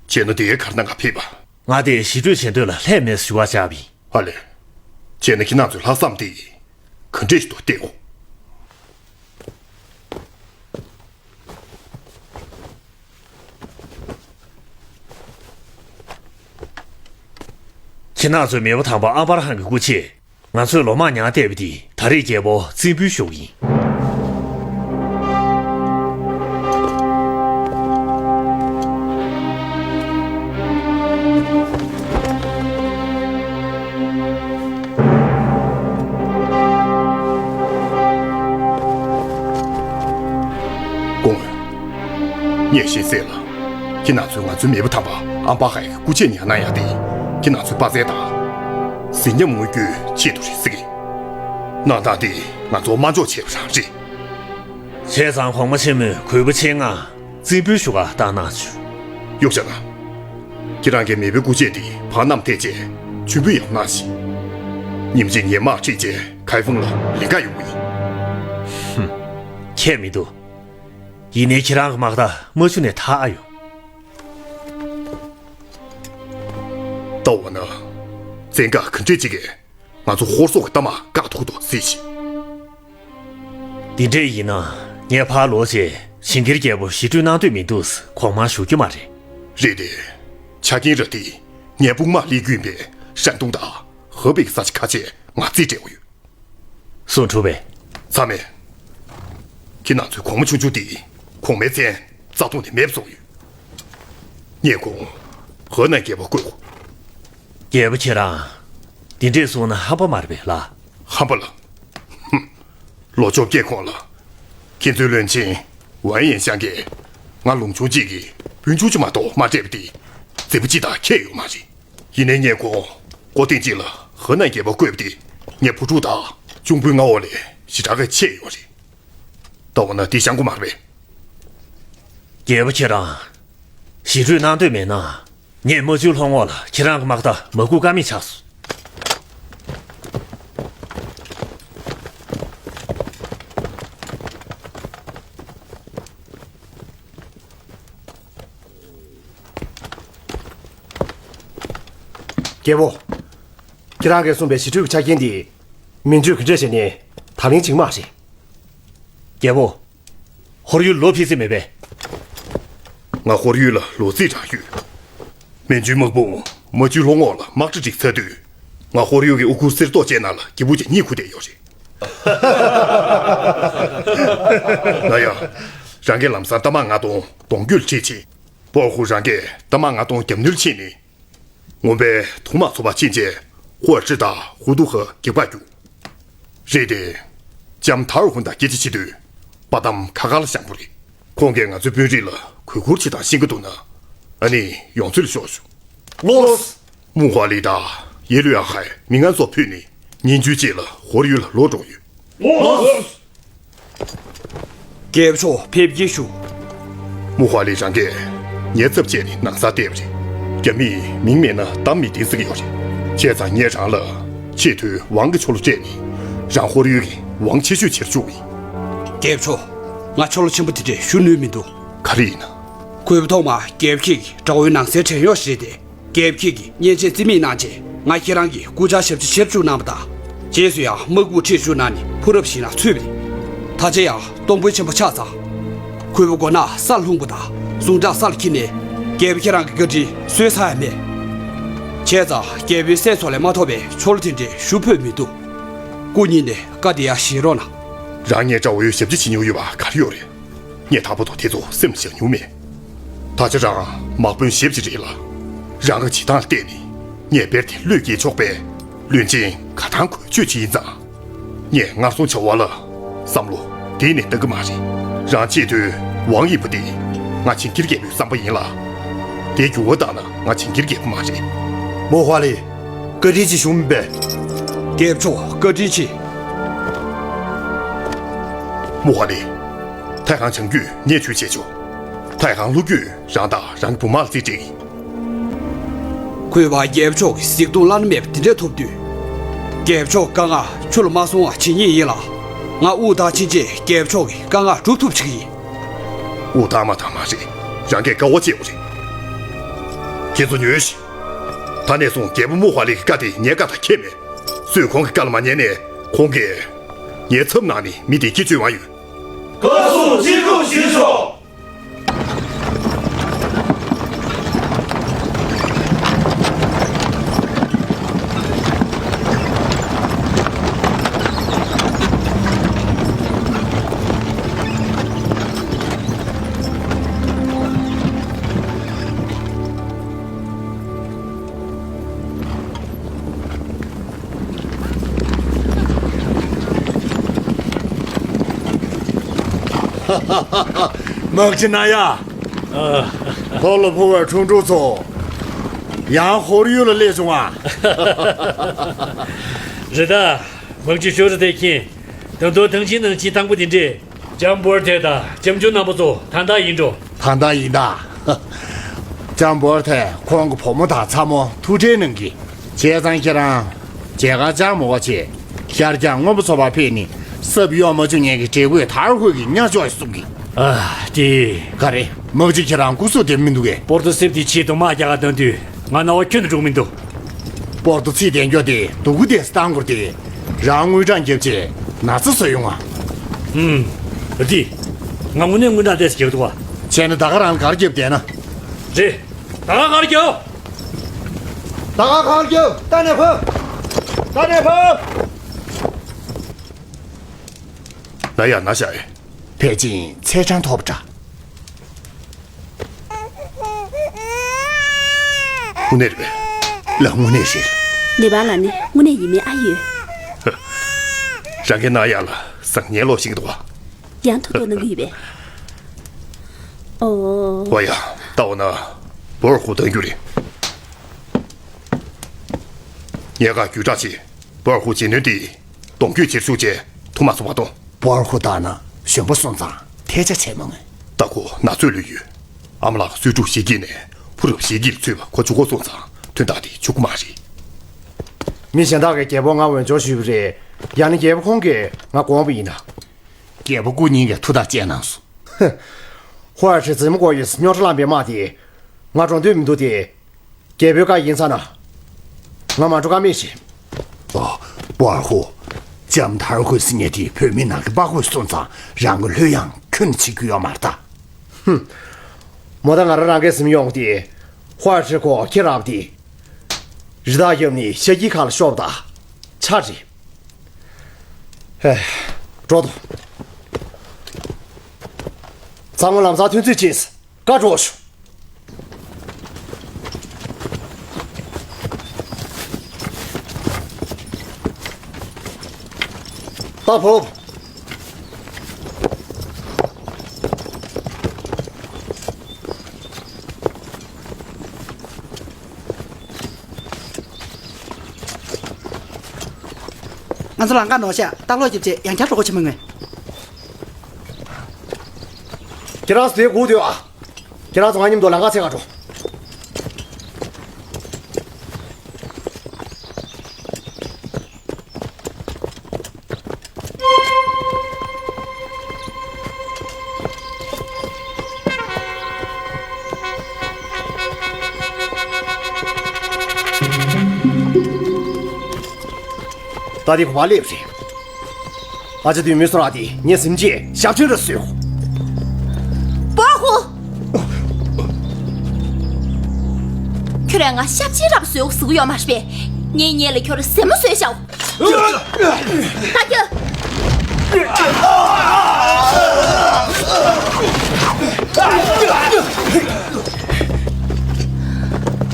བྱས་ན་དེ་ག་རེ་གནང་ག་ཕེབས་པ། ང་དེ་ཞི་ཀྲུའུ་བྱེས་འདོད་ལ་ལྷད་མེད་ཞུ་བར་བཅར་བ་ཡིན། ཨ་ལས། བྱས་ན་ཁྱེད་རང་ཚོའི་ལྷག་བསམ་དེ་ག་འདྲས་ཤིག་འདུག་བལྟས་གོ། ཁྱེད་རང་ཚོའི་མེས་པོ་དམ་པ་ཨམ་བར་ཧན་གྱི་སྐུ་ཆས། ང་ཚོས་ལོ་མང་མྱངས་བསྡད་པ་འདི་ད་རེས་རྒྱལ་པོ་རྩིས་འབུལ་ཞུ་གི་ཡིན། སྐུ་ངོ། ངས་ཤེས་གསལ་ལ། ཁྱེད་རང་ཚོས་ང་ཚོའི་མེས་པོ་དམ་པ་ཨམ་བར་ཧན་གྱི་སྐུ་ཆས་ཉར་གནང་ཡག་དེ། ཁྱེད་རང་ཚོའི་དཔའ་རྩལ་དང་། གཟི་ཉམས་མངོན་རྒྱུའི་ཆེད་དུ་རེད་ཟེར་གི། གནང་སྟངས་དེ་ང་ཚོ་དམའ་འཇོག་བྱས་པ་རང་རེད། བྱས་ཙང་གོང་མ་ཆེན་མོས་གུས་པ་ཆེ་ང་རྩིས་འབུལ་ཞུ་ག་བཏང་གནང་བྱུང་། གཡུག་བཞག་ན། ཁྱེད་རང་གི་མེས་པོའི་སྐུ་ཆས་དེ་བར་རྣམས་ཐད་བཅད་མཆོད་འབུལ་ཡང་གནང་ཞིག་ཉིན་གཅིག་ངས་དམག་ཁྲིད་བྱས་ཁའི་ཧྥང་ལ་ལེན་ག་ཡོང་གི་ཡིན། ཁྱད་མི་འདུག་ཡིན་ནའི་ཁྱེད་རང་གི་དམག་རྟ་རྨ་ཆུ་ནས་ཐར་ཨ་ཡོང་། ད་འོ་ན། བཙན་བཀག་ག་འདྲས་ཅིག་གིས་ང་ཚོ་ཧོར་སོག་གི་རྟ་དམག་བཀག་ཐུབ་ཀྱི་འདུག་གཟིགས་ཤིག་དེ་འདྲས་ཡིན་ན་ངས་ཕར་ལོག་བྱས་ཞིང་གིར་རྒྱལ་པོ་ཞི་ཀྲུའུ་གནང་འདོད་མི་འདུག་གོང་མར་ཞུ་རྒྱུ་མ་རེད། རེད་དེ། ཆ་རྐྱེན་ར་དེ་ངའི་དཔུང་དམག་སླེབས་རྒྱུ་ཡིན་པས་ཧྲན་ཏུང་དང་ཧེ་པེ་གི་ས་ཆ་ཁ་ཤས་ང་རྩིས་སྤྲད་དགོས་ཡོད། སུང་ཁྲུའུ་པེ། ཚང་མས། ཁྱེད་རང་ཚོའི་གོང་མ་ཆུང་ཆུང་དེ་གོང་མའི་མཚན་རྩ་ཐོག་ནས་མེད་པ་བཟོ་གི་ཡོད། ངས་ཁོང་ཧེ་ནན་རྒྱལ་པོར་བསྐོས། རྒྱལ་པོ་ཁྱེད་རང་། འདི་འདྲས་གསུངས་ན་ཧམ་པ་མ་རེད་པས་ལགས། ཧམ་པ་ལ། ཧུམ། ལོ་བཅོ་བརྒྱད་གོང་ལ། ཁྱེད་ཚོའི་བློན་ཆེན་ཝན་ཡན་ཤང་གིས་ང་ལུང་ཆུང་གཅིག་གི་སྤུན་ཆུང་གཅིག་མ་གཏོགས་མ་སྤྲད་པ་དེ་མཛེས་པོ་གཅིག་དང་ཁྱད་ཡོད་མ་རེད། ཡིན་ནའི་ངས་ཁོང་མགོ་རྟིང་གཅིག་ལ་ཧེ་ནན་རྒྱལ་པོར་བསྐོས་པ་དེ་ངའི་བུ་ཕྲུག་དང་གཅུང་པོའི་མངའ་འོག་ལས་ཞེ་དྲག་གི་ཆེ་ཡོད་རེད། ད་འོ་ན་འདི་བཤད་དགོས་མ་རེད་པས། རྒྱལ་པོ་ཁྱེད་རང་། ཞི་ཀྲུའུ་གནང་འདོད་མེད་ན། ངས་རྨ་ཆུའི་ལྷོ་ངོས་ལ་ཁྱེད་རང་གི་དམག་རྟ་མ་བསྐུར་ཀ་མེད་ཆགས་སོང་། རྒྱལ་པོ། ཁྱེད་རང་གིས་གསུངས་པའི་ཞི་ཀྲུའུ་གི་ཆ་རྐྱེན་འདི། མན་ཇུས་ག་འདྲས་བྱས་ནས་དང་ལེན་བྱེད་ཀྱི་མ་རེད། རྒྱལ་པོ། ཧོར་ཡུལ་ལོག་ཕེབས་རྩིས་མེད་པས། ང་ཧོར་ཡུལ་ལ་ལོག་རྩིས་རང་ཡོད། མན་ཇུའི་དམག་དཔུང་རྨ་ཆུའི་ལྷོ་ངོས་ལ་དམག་གྲ་སྒྲིག་ཚར་དུས། ང་ཧོར་ཡུལ་གྱི་ཨུ་ཁུག་གསེར་ཏོག་ཅན་ནང་ལ་སྐྱིད་པོ་བྱས་གཉིད་ཁུག་བསྡད་ཡོད་རེད། ན་ཡ། རང་གིས་ལམ་སང་རྟ་དམག་ལྔ་སྟོང་གདོང་བརྒྱུད་ལ་ཁྲིད་ཕྱིན། པོ་ཧུ་རང་གིས་རྟ་དམག་ལྔ་སྟོང་རྒྱབ་གཉེར་ཕྱིན་ནས། ངོམ་པའི་ཐུང་མ་ཚོ་པ་ཕྱིན་རྗེས་ཧོར་ཁྲི་དང་ཧུ་ཏུ་ཧ་གེགས་པར་རྒྱུགས། རེད་དེ། ལྕམ་ཐར་ཧུན་དང་སྐད་ཆ་བྱེད་དུས། པ་དམ་ཁ་ཁ་ལ་བཤང་པོ་རེད། ཁོང་གིས་ང་ཚོའི་དཔོན་རིགས་ལ་གུས་བཀུར་བྱེད་སྟངས་ཤེས་ཀྱི་འདུག་ན། ཨ་ནི་ཡོང་ཚུལ་ཤོག་ཞུ། ལོས། མུ་ཧ་ལི་དང་ཡེ་ལུ་ཡང་ཧའི་མི་ངན་ཚོ་ཕུད་ནས་ཉིན་བཅུའི་རྗེས་ལ་ཧོར་ཡུལ་ལ་ལོག་འགྲོ་གི་ཡོད། ལོས། རྒྱལ་པོ་མཆོག་ཕེབས་སྐྱེལ་ཞུ། མུ་ཧ་ལི་རང་གིས་ངའི་ཚབ་བྱས་ནས་ནང་སར་བལྟས་པ་རེད། རྒྱ་མིས་མིང་མེད་ན་གཏམ་མི་བདེན་ཟེར་གྱི་ཡོད་རེད། བྱས་ཙང་ངས་རང་ལ་ཆེས་མཐོའི་ཝང་གི་ཆོ་ལོ་སྤྲད་ནས་རང་ཧོར་ཡུལ་གྱི་ཝང་ཆེ་ཤོས་བྱེད་བཅུག་ཡིན། རྒྱལ་པོ་མཆོག་ང་ཆོ་ལོ་ཆེན་པོ་དེ་འདྲས་ཞུ་ནུས་མི་འདུག་ག་རེ་ཡིན་ན། གུས་པ་ཐོག་མ་རྒྱལ་པོ་ཁྱེད་ཀྱི་དགྲ་བོའི་ནང་གསེས་བྲན་གཡོག་ཞིག་རེད་དེ། རྒྱལ་པོ་ཁྱེད་ཀྱིས་མཉེན་ཆས་རྩིས་མེད་གནང་རྗེས་ ང་ཁྱེད་རང་གི་སྐུ་བཅར་ཞབས་ཕྱི་བྱེད་བཅུག་གནང་བ་དང་། རྗེས་སུ་ཡང་དམག་དཔུང་ཁྲིད་བཅུག་གནང་ནས་ཕོ་རབ་ཞིག་ལ་ཚུད་པ་རེད། ད་ཆ་ཡང་གཏོང་ཕོད་ཆེན་པོ་ཆགས་ཙང་། ཁོལ་པོ་མགོ་ནག་སར་ལྷུང་པ་དང་ཟུངས་ཁྲག་ས་ལ་འཁྱིལ་ནས། རྒྱལ་པོ་ཁྱེད་རང་གི་བཀའ་དྲིན་གསོས་ཚར་ཡ་མེད། བྱས་ཙང་རྒྱལ་པོའི་སྲས་ཚོ་ལས་མ་ཐོབ་པའི་ཆོ་ལོ་དེ་འདྲས་ཞུ་ཕོད་མི་འདུག་སྐུ་ཉིད་ནས་བཀའ་དེ་ཡང་བཞེས་རོགས་གནང་། རང་ངའི་དགྲ་བོའི་ཞབས་ཕྱི་བྱེད་མྱོང་ཡོད་པ་ག་རེ་ཡོད་རེད། ངས་ད་བར་དུ་དེ་ཚོ་སེམས་བཞག་མྱོང་མེད། ད་ཆ་རང་དམག་དཔོན་ཞེ་པོ་ཅིག་རེད་ལ། རང་གི་བྱེད་སྟངས་ལ་བལྟས་ནས་ངས་བེར་དེ་བློས་འགེལ་ཆོག་པས། བློན་ཆེན་ག་ཐང་གོ་ཆོད་ཅིག་ཡིན་ཙང་། ངས་ངར་སོང་བྱ་བ་ལ་བསམ་བློ་གཏན་ནས་གཏང་གི་མ་རེད། རང་གཅེས་འདོད་དབང་ཡིན་པ་དེ་ང་ཇིང་གིར་རྒྱལ་པོའི་བསམ་པ་ཡིན་ལ། དེ་འགྱུར་བ་བཏང་ན་ང་ཇིང་གིར་རྒྱལ་པོ་མ་རེད། མོ་ཧ་ལེ། བཀའ་དྲིན་ཆེ་ཞུ་མི་པས། རྒྱལ་པོ་མཆོག་བཀའ་དྲིན་ཆེ། མོ་ཧ་ལེ། ཐའི་ཧང་བྱང་རྒྱུད་ངས་ཆོས་བྱས་ཆོག་ཐའི་ཧང་ལོ་རྒྱུས་རང་དང་རང་གི་བུ་མ་ལ་རྩིས་སྤྲད་ཡིན། གུས་པ་རྒྱལ་པོ་མཆོག་གི་གཟིགས་མཐོང་བླ་ན་མེད་པ་དེ་འདྲས་ཐོབ་དུས། རྒྱལ་པོ་མཆོག་གི་བཀའ་མངགས་ཆུ་ལ་མ་སོང་བ་བྱེད་ངེས་ཡིན་ལ། ང་དབུགས་ཐག་ཕྱིན་རྗེས་རྒྱལ་པོ་མཆོག་གི་བཀའ་མངགས་སྒྲུབ་ཐུབ་བྱེད་ཀྱི་ཡིན། དབུགས་ཐག་མ་ཐག་མ་རེད། རང་གིས་དཀའ་བ་སྤྱད་དགོས་རེད། ཁྱེད་ཚོ་ཉོན་ཞིག་ད་ནས་བཟུང་རྒྱལ་པོ་མོ་ཧ་ལེ་གི་བཀའ་དེ་ངའི་བཀའ་དང་ཁྱད་མེད། སུས་ཁོང་གི་བཀའ་ལ་མ་ཉན་ནས་ཁོང་གིས་ངའི་ཚབ་གནང་ནས་མི་དེ་སྐྱིད་སྤྱོད་མ་ཡོང་། བཀའ་གསུང་ཅི་སྒྲུབ་ཞུས་ཆོག་དམག་སྤྱི་རྣམ་ཡ། ལྷོ་ལ་འཕུར་བའི་ཁྲུང་ཁྲུང་ཚོ། ཡང་ཧོར་ཡུལ་ལ་སླེབས་བྱུང་ང་། རེད་ད། དམག་སྤྱི་ཤོ་རི་དེ་མཁྱེན། ད་དུང་ཐང་ཆེན་ནང་ཆེས་ཐང་པོ་དེ་འདྲས། ལྕམ་བོར་ཐེ་དང་ལྕམ་ཆུང་རྣམ་པ་ཚོ་ད་ལྟ་ཡིན་འགྲོ། ད་ལྟ་ཡིན་ད། ལྕམ་བོར་ཐེ་ཁོང་གི་བུ་མོ་དང་ཚ་མོ་ཐུགས་ཁྲལ་གནང་གི། བྱས་ཙང་ཁྱེད་རང་མཇལ་ཁ་བཅར་མོ་བ་བྱས། ཤར་རྒྱག་སྔོན་པོ་ཚོ་བ་ཕེབས་ནས་སྲབ་གཡོག་མ་བཅུག་ཉན་གི་དྲེག་པོས་དར་ཧུད་ཀྱི་ཉ་ཅོག་གསུང་གི། ཨ། དེ། ག་རེ། དམག་སྤྱི་ཁྱེད་རང་སྐུ་གཟུགས་བདེ་མི་འདུག་གས། པོར་ཏོ་སེབ་དེ་ཆེད་དུ་དམག་རྒྱག་ག་བཏང་དུས་ང་རྣ་བ་ཁྱོན་ནས་འགྲོ་མི་འདུག་པོར་ཏོ་ཚིག་དན་སྐྱོ་དེ་སྡུག་གུ་དེ་སྟང་གུར་དེ་རང་དངུལ་གྲངས་རྒྱབ་ཆེ་ན་ཚ་བཟོ་ཡོང་ང་། ཨུམ། རེད། ང་དངོས་གནས་དངུལ་གྲངས་ཏེས་རྒྱབ་འདུག་བ། བྱས་ན་ད་ག་རང་གར་རྒྱབ་བསྡད་ན། རེད། ད་ག་གར་རྒྱབ། ད་ག་གར་རྒྱབ། ད་ནས་ཕབ། ད་ནས་ཕབ། ན་ཡ་ན་ཤ་ཨེ། ཕལ་ཆེར་ཚེས་གྲངས་ཐོབ་འདྲ། དངོས་གནས་རེད་པས། ལགས་དངོས་གནས་རེད། ནེ་པཱལ་ལ་ནི་དངོས་གནས་ཡིན་མིན་ཨ་ཡོད། རང་གིས་ན་ཡ་ལ་བཟང་ངན་ལོག་ཤེས་ཀྱི་འདུག་བ། ཡང་ཐུག་ཐུག་གནང་གི་ཡོད་པས། ཨོ། ཝ་ཡ། ལྟ་བ་ན་བོར་ཧུ་གཏང་རྒྱུ་རེད། ཉེ་ག་རྒྱུད་གྲགས་ཆེ་བོར་ཧུ་རྗེས་གནོན་དེ་གདོང་བསྐྱོད་བྱེད་ཤུགས་ཆེ་ཐུགས་མ་ཚོར་བ་གཏོང་། བོར་ཧུ་ལྟར་ན་གཞོན་པ་སོང་ཙང་ཐལ་ཆ་བྱས་མ་ངེས། ད་ཁོ་ན་ཚོད་ལོས་ཡོད། ཨ་མ་ལགས་གསོས་ཕྲུག་ཞིག་སྐྱེས་ནས་ཕོ་རབ་ཞིག་གིས་ཚོས་པ་ཁོ་བཅུག་གོ་སོང་ཙང་དོན་དག་དེ་བཅུག་གི་མ་རེད། མི་གཞན་དག་གིས་རྒྱལ་པོ་ང་འོས་སྦྱོར་ཞུས་པ་རེད། ཡང་ན་རྒྱལ་པོ་ཁོང་གིས་ང་དགོངས་པ་ཡིན་ན། རྒྱལ་པོ་སྐུ་ཉིད་ཀྱིས་ཐུགས་ཐག་བཅད་གནང་སོང་། ཧོ་ཨ་ཁྲི་རྫི་མ་ཀོ་ཡིས་རྙོག་དྲ་བསླངས་པའི་དམག་དེ་ང་འགྲོ་འདོད་མི་འདུག་སྟེ། རྒྱལ་པོའི་བཀའ་ཡིན་ཙང་ན། ང་མ་འགྲོ་ཀ་མེད་ཞེས། ཨོ། བོར་ཧུ། ལྕམ་དར་ཧུ་ཟེར་མཁན་དེ་བོད་མི་ནང་གི་དཔའ་རྒོད་སོང་ཙང་རང་གི་ལྷོད་ཡངས་ཁྱོན་ནས་བྱེད་རྒྱུ་ཡོད་མ་རེད་ད། ཧུམ། མོ་ད་ང་རང་རང་གིས་ཟིན་ཡོང་སྟེ། ཧོ་ཨ་ཁྲི་ཁོ་ཁྱེད་རང་དེ། རི་དྭགས་རྒྱབ་ནས་ཤ་ཁྱིའི་ཁ་ལ་ཤོར་བ་དང་ཆ་རེད། ཧེ། འགྲོ་དོ། ཚང་མ་ལམ་སང་ཐོན་རྩིས་བྱེད། བཀའ་སྒྲོགས་ཞུ། ད་བོབ། ང་ཚོ་ལམ་ཁ་ནོར་ཤག་ལྟ་ཀློག་རྒྱབ་བྱས་ཡང་བསྐྱར་འགྲོ་དགོས་ཆེ་མི་ངོས། ཁྱེད་རང་ཚོ་དེ་སྒུག་སྡོད་ཨ། ཁྱེད་རང་ཚོ་ང་མཉམ་དུ་ལམ་ཁ་ཚད་ག་འགྲོ། ད་དེ་གོ་བ་ལེབ་རེད། ཨ་ཅག་དུས་མི་སོང་ར་དེ་ངས་སེམས་ཅན་ཞབས་ཕྱི་ར་བཟོས། པོ་ཧུ། ཁྱོད་རང་ང་ཞབས་ཕྱི་ར་བཟོས་ཟེར་གི་ཡོད་མ་རེད་པས། ངས་ངས་ལ་ཁྱོད་ར་ཟེ་མོ་བཟོས་ཤག་ད་ཁྱོད།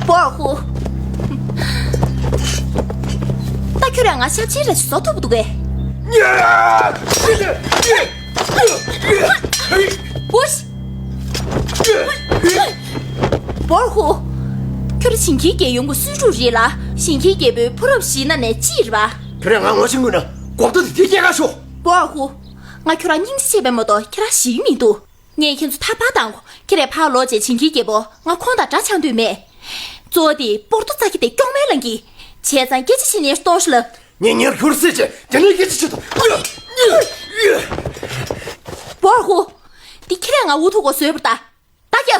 པོ་ཧུ། ད་ཁྱོད་རང་ང་ཞབས་ཕྱི་ར་ཅིག་བཟོ་ཐུབ་འདུག་གས། པོ་ཤི། པོ་ཧུ། ཁྱོད་རང་ཞིང་ཁའི་རྒྱལ་ཡོངས་ཀྱི་གསོས་ཕྲུག་རེད་ལ། ཞིང་ཁའི་རྒྱལ་པོའི་ཕོ་རབ་བཞིའི་ནང་ནས་གཅིག་རེད་པ། ཁྱོད་རང་ང་ངོ་ཤེས་དགོས་ན་གོ་བརྡ་དེ་དེ་སྐྱེལ་ག་ཤོག་པོ་ཧུ། ང་ཁྱོད་རང་སྙིང་རྗེ་བྱས་པས་མ་གཏོགས་ཁྱོད་རང་ཞེད་ཀྱི་མི་འདུག་ངས་ཁྱེད་ཚོ་ཐར་པ་བཏང་གོ། ཁྱེད་རང་ཕར་ལོག་བྱས་བྱིན་གྱིས་རྒྱལ་པོ་ང་ཁོང་དང་འདྲ་ཆགས་འདོད་མེད། གཙོ་བོ་དེ་པོར་ཏོ་ཙ་གི་དེ་སྐྱོག་མེད་ལང་གི། བྱས་ཙང་སྐད་ཆ་བཤད་ནས་ལྟོགས་ཤི་ལབ། ངས་ཉེར་ཁུར་སེ་བྱས་དེ་ནས་སྐད་ཆ་བཤད་དོ། པོར་ཧུ། འདི་ཁྱེད་རང་ང་འུ་ཐུག་གོ་བཟོས་པར་ལྟ། ལྟ་རྒྱ།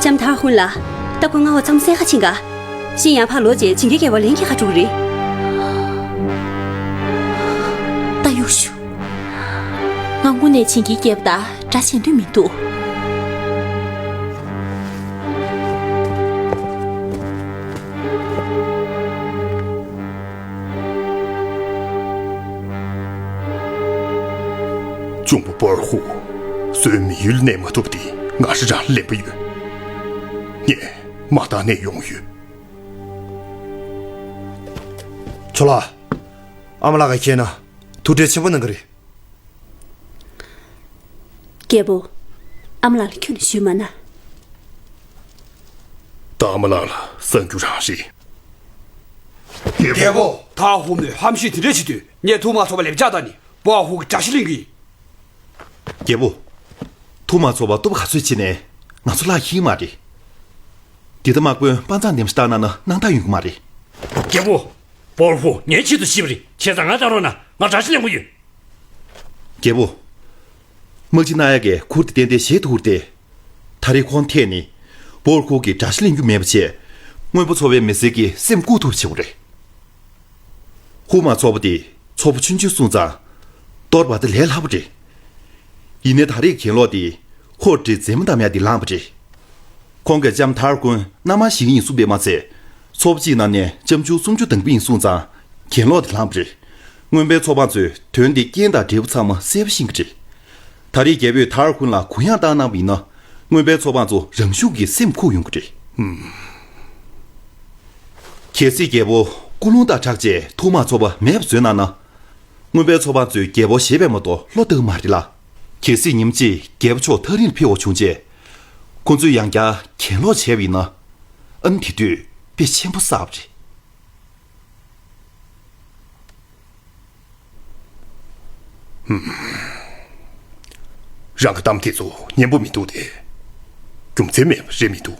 ལྕམ་ཐར་ཧུན་ལགས། ད་ཁོ་ང་འོ་ཙམ་གསལ་ཁ་ཕྱིན་ག་ཤིང་ཡང་ཕར་ལོག་རྗེས་བྱིན་གྱིས་རྒྱལ་བ་ལན་གྱིས་ཁ་དཀྲུག་རེད། ད་གཡུག་ཞུ། ང་དངོས་གནས་བྱིན་གྱིས་རྒྱལ་བ་དང་འདྲ་བྱེད་འདོད་མི་འདུག་གཅུང་པོ་པོར་ཧུ། གསོན་མི་ཡུལ་གནས་མ་ཐུབ་དེ་ང་རང་རང་ལན་པ་ཡོད། ངས་མ་བཏང་ནས་ཡོང་ཡོད། ཆོ་ལགས། ཨ་མ་ལགས་ཀྱིས་ཁྱེད་ན་ཐུགས་ཁྲལ་ཆེན་པོ་གནང་གི་རེད། རྒྱལ་པོ། ཨ་མ་ལགས་ལ་ཁྱོན་ནས་ཞུས་མ་ན། ད་ཨ་མ་ལགས་ལ་གསང་རྒྱུ་རང་རེད། རྒྱལ་པོ། ཐར་ཧུ་མོས་ཧམ་བཤད་དེ་འདྲ་བྱེད་དུས་ངས་ཐུགས་མ་ཚོར་བ་ལེབ་ལྕག་བཏང་ནས་པོ་ཧུ་གི་དགྲ་ཤ་ལེན་གི་ཡིན། རྒྱལ་པོ། ཐུགས་མ་ཚོར་བ་སྟོབས་ག་ཚོད་བྱས་ནས་ང་ཚོ་ལྷག་ཤེས་མ་རེད། འདི་ལྟ་དམག་དཔོན་དཔའ་མཛངས་འདེམས་ཤ་བཏང་ན་ན་སྣང་དག་ཡོང་གི་མ་རེད། རྒྱལ་པོ། པོར་ཧུ་ངའི་ཆེད་དུ་ཤི་བ་རེད། བྱས་ཙང་ང་བཏང་རོགས་གནང་། ང་དགྲ་ཤ་ལེན་དགོས་ཡོད། རྒྱལ་པོ། དམག་སྤྱི་ན་ཡ་གིས་ཁུར་དེ་ཏན་ཏན་བཞེས་ཐུབ་རེད། ད་རེས་ཁོང་ཐད་ནས་པོར་ཧུ་གིས་དགྲ་ཤ་ལེན་རྒྱུ་མེད་པ་བྱས། དངོས་པོ་ཚོ་བའི་མི་སེར་གྱི་སེམས་བཀུག་ཐུབ་བྱེད་དགོས་རེད། ཧུ་མ་ཚོ་པ་དེ་ཚོ་པ་ཆུང་ཆུང་སོང་ཙང་གཏོར་བ་དེ་ལས་སླ་པོ་རེད། ཡིན་ནའི་ད་རེས་གྱེན་ལོག་དེ་ཧོར་འདྲེ་མཛེས་མ་བསྡམ་ཡག་དེ་ལངས་པ་རེད། ཁོང་གིས་ལྕམ་ཐར་ཀུན་མནའ་མ་བཞེས་ཀྱི་ཡིན་གསུངས་པས་མ་ཚད། ཚོ་པ་གཅིག་ནང་ནས་ལྕམ་ཆུང་སུམ་ཅུ་བདམས་པ་ཡིན་གསུངས་ཙང་གྱེན་ལོག་དེ་ལངས་པ་རེད། རྔོན་པའི་ཚོ་པ་ཚོས་དོན་དེ་རྐྱེན་དང་འབྲས་བུ་ཚང་མ་གསལ་པོ་ཤེས་ཀྱི་རེད། ད་རེས་རྒྱལ་པོས་ཐར་ཀུན་ལ་གུ་ཡངས་བཏང་གནང་བ་ཡིན་ན། རྔོན་པའི་ཚོ་པ་ཚོ་རང་ཤུགས་ཀྱིས་སེམས་ཁུག་ཡོང་གི་རེད། གལ་སྲིད་རྒྱལ་པོ་ཀུན་སློང་དང་སྦྲགས་བྱས་ཐུགས་དམ་ཚོ་པ་མེད་པ་བཟོས་གནང་ན། རྔོན་པའི་ཚོ་པ་ཚོས་རྒྱལ་པོ་བཞེས་པས་མ་གཏོགས་བློ་བཏང་མ་རེད་ལ། གལ་སྲིད་ཉིན་གཅིག་རྒྱལ་པོ་མཆོག་ཐག་རིང་ལ་ཕེབས་པ་བྱུང་རྗེས། ཁོ་ཚོས་ཡང་བསྐྱར་གྱེན་ལོག་བྱས་པ་ཡིན་ན། ཨ་ནི་དེ་དུས་དཔེ་ཆེན་པོ་བསགས་པ་རེད། ཧུམ། རང་གི་གཏམ་དེ་ཚོ་སྙན་པོ་མི་འདུག་སྟེ། རྒྱུ་མཚན་མེད་པ་རེད་མི་འདུག་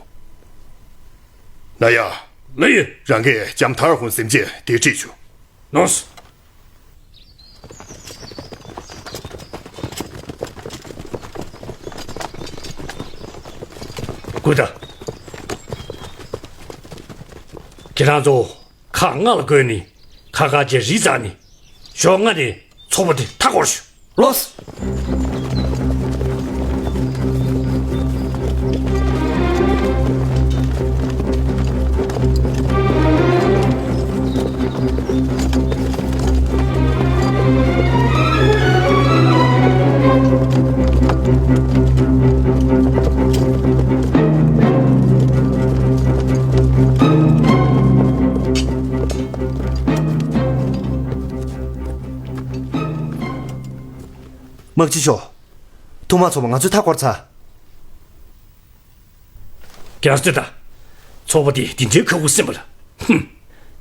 ན་ཡ། ལགས་ཡོད། རང་གིས་ལྕམ་ཐར་ཧུན་སེམས་ཅན་དེ་ཁྲིད་ཆོག་ལོས། ཀུ་ད། ཁྱེད་རང་ཚོ་ཁག་ལྔ་ལ་བགོས་ནས་ཁ་ཁ་བྱས་རི་འཛེགས་ནས་ཞོགས་སྔ་ནས་ཚོ་པ་དེ་མཐའ་སྐོར་ཞུ། ལོས། དམག་སྤྱི་མཆོག་ཐུགས་དམ་ཚོ་པ་ང་ཚོས་མཐའ་བསྐོར་ཚར། རྒྱལ་སྲས་དང་། ཚོ་པ་དེ་འདི་འདྲའི་ཁ་ཁུ་སིམ་པ་ལ། ཧུམ།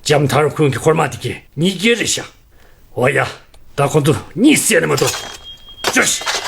ལྕམ་ཐར་ཁུན་གྱི་འཁོར་དམག་དེ་གས་གཉིས་བརྒྱ་རེད་ཤག་འོ་ཡ། ད་ཁོ་ཚོ་གཉིད་སད་ན་མ་གཏོགས། ཅོ་ཤི།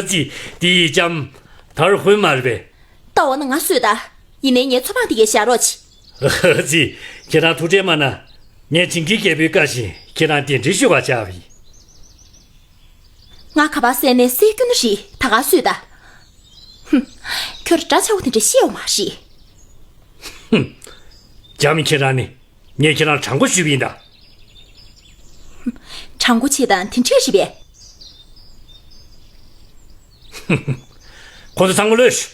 ཙི། དེ་ཡི་ལྕམ་ཐར་ཧུན་མ་རེད་པས། ལྟ་བ་ན་ང་གསོད་ད། ཡིན་ནའི་ངའི་མཚོ་འཕང་དེ་གའི་བཞག་རོགས་གྱིས། ཙི། ཁྱེད་རང་ཐུགས་ཁྲལ་མ་གནང་། ངས་ཇིང་གི་རྒྱལ་པོའི་བཀའ་བཞིན་ཁྱེད་རང་གདན་འདྲེན་ཞུ་བར་བྱ་བ་ཡིན། ང་ག་པར་བསད་ནའི་བསད་རྒྱུ་ནི་རེད། ད་ག་གསོད་ད། ཧུམ། ཁྱོད་འདྲ་ཆགས་པོ་དེ་འདྲ་ཤེས་ཡོད་མ་རེད། ཧུམ། ལྕམ་ཁྱེད་རང་ནི། ངས་ཁྱེད་རང་དྲང་པོ་ཞུས་པ་ཡིན་ད། དྲང་པོ་བྱེད་དང་དེ་འདྲས་རེད་པས། ཁོ་ཚོ་ཚང་མ་གློད་ཤོག་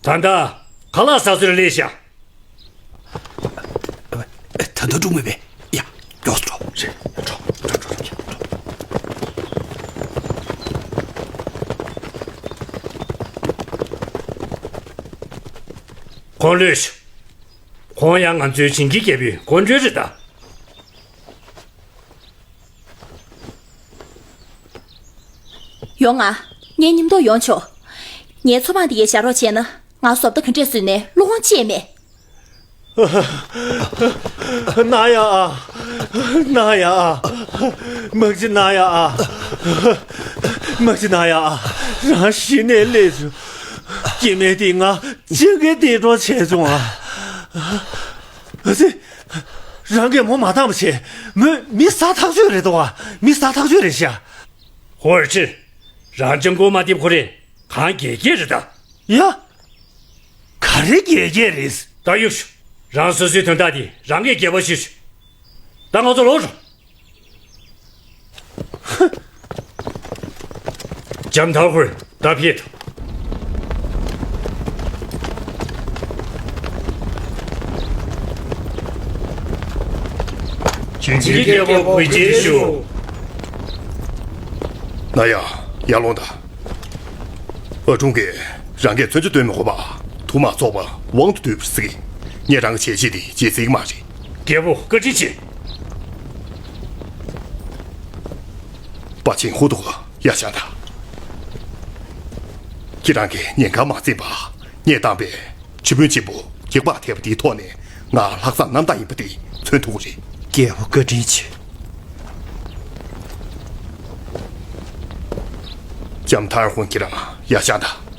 ད་ལྟ་ཁ་ལག་ཟ་སྲོལ་ལས་བཞག་ད་ལྟ་འགྲོ་མེད་པས། ཡ། མགྱོགས་སུ་འགྲོ། རེད། འགྲོ། འགྲོ། འགྲོ། འགྲོ། ཁོང་གློད་ཤོག་ཁོང་ཡང་ང་ཚོའི་ཇིང་གི་རྒྱལ་པོའི་གོ་འགྲོས་རེད་ད། ཡོང་ང་། ངའི་མཉམ་དུ་ཡོང་ཆོག་ངའི་མཚོ་འཕང་འདི་གའི་བཞག་རོགས་བྱས་ན། ང་བཟོ་ལྟ་ག་འདྲས་བཟོས་ནས་བློ་དབང་བཅད་མེད། ན་ཡ་ཨ། ན་ཡ་ཨ། མ་གཞི་ན་ཡ་ཨ། མ་གཞི་ན་ཡ་ཨ། རང་ཤི་ནས་སླེབས་བྱུང་། སྐྱེ་དམན་དེས་ང་ཅི་གི་འདས་གྲོངས་བྱས་བྱུང་ཨ། ཨ་ཙི། རང་གིས་མོ་མ་བཏང་བ་བྱས། མོས་མི་ཟ་ཐག་ཆོད་རེད་དོ་ཨ། མི་ཟ་ཐག་ཆོད་རེད་ཤག་ཧོར་ཁྲི། རང་ལྕམ་སྐུ་མ་འདེབས་ཁོ་རེ་གང་དགེ་རྒྱས་རེད་ད། ཡ། ག་རེ་དགེ་རྒྱས་རེད། ད་གཡུག་ཤོག་རང་སོ་སོའི་དོན་དག་དེ་རང་གིས་རྒྱལ་བ་ཞུས་ཤོག་ད་ང་ཚོ་ལོག་རོགས། ལྕམ་ཐར་ཧུར་ད་ཕེབས་དང་། ཇིང་གི་རྒྱལ་པོ་གུས་བརྩི་ཞུ། ན་ཡ། ཡར་ལོངས་དང་། ཨ་ཀྲུང་གིས་རང་གིས་མཚོན་ཆ་སྟོན་མི་དགོས་པ། ཐུགས་མ་ཚོགས་པ་དབང་དུ་བསྡུས་པར་གཟིགས། ངས་རང་གི་བྱས་རྗེས་དེ་བརྗེད་སྲིད་ཀྱི་མ་རེད། རྒྱལ་པོ་བཀའ་དྲིན་ཆེ། པ་ཆེན་ཧུ་ཏོ་ཡར་བཞེངས་དང་། ཁྱེད་རང་གིས་ཉེན་ཁ་མ་འཛེམས་པར་ངས་བཏང་པའི་ཁྲི་དཔོན་ཆེན་པོ་འགྱིག་པར་ཐེབས་པ་དེའི་ཐོག་ནས་ང་ལྷག་བསམ་རྣམ་དག་ཡིན་པ་དེ་མཚོན་ཐུབ་ཀྱི་རེད། རྒྱལ་པོ་བཀའ་དྲིན་ཆེ། ལྕམ་ཐར་ཧུན་ཁྱེད་རང་ཡར་བཞེངས་དང་།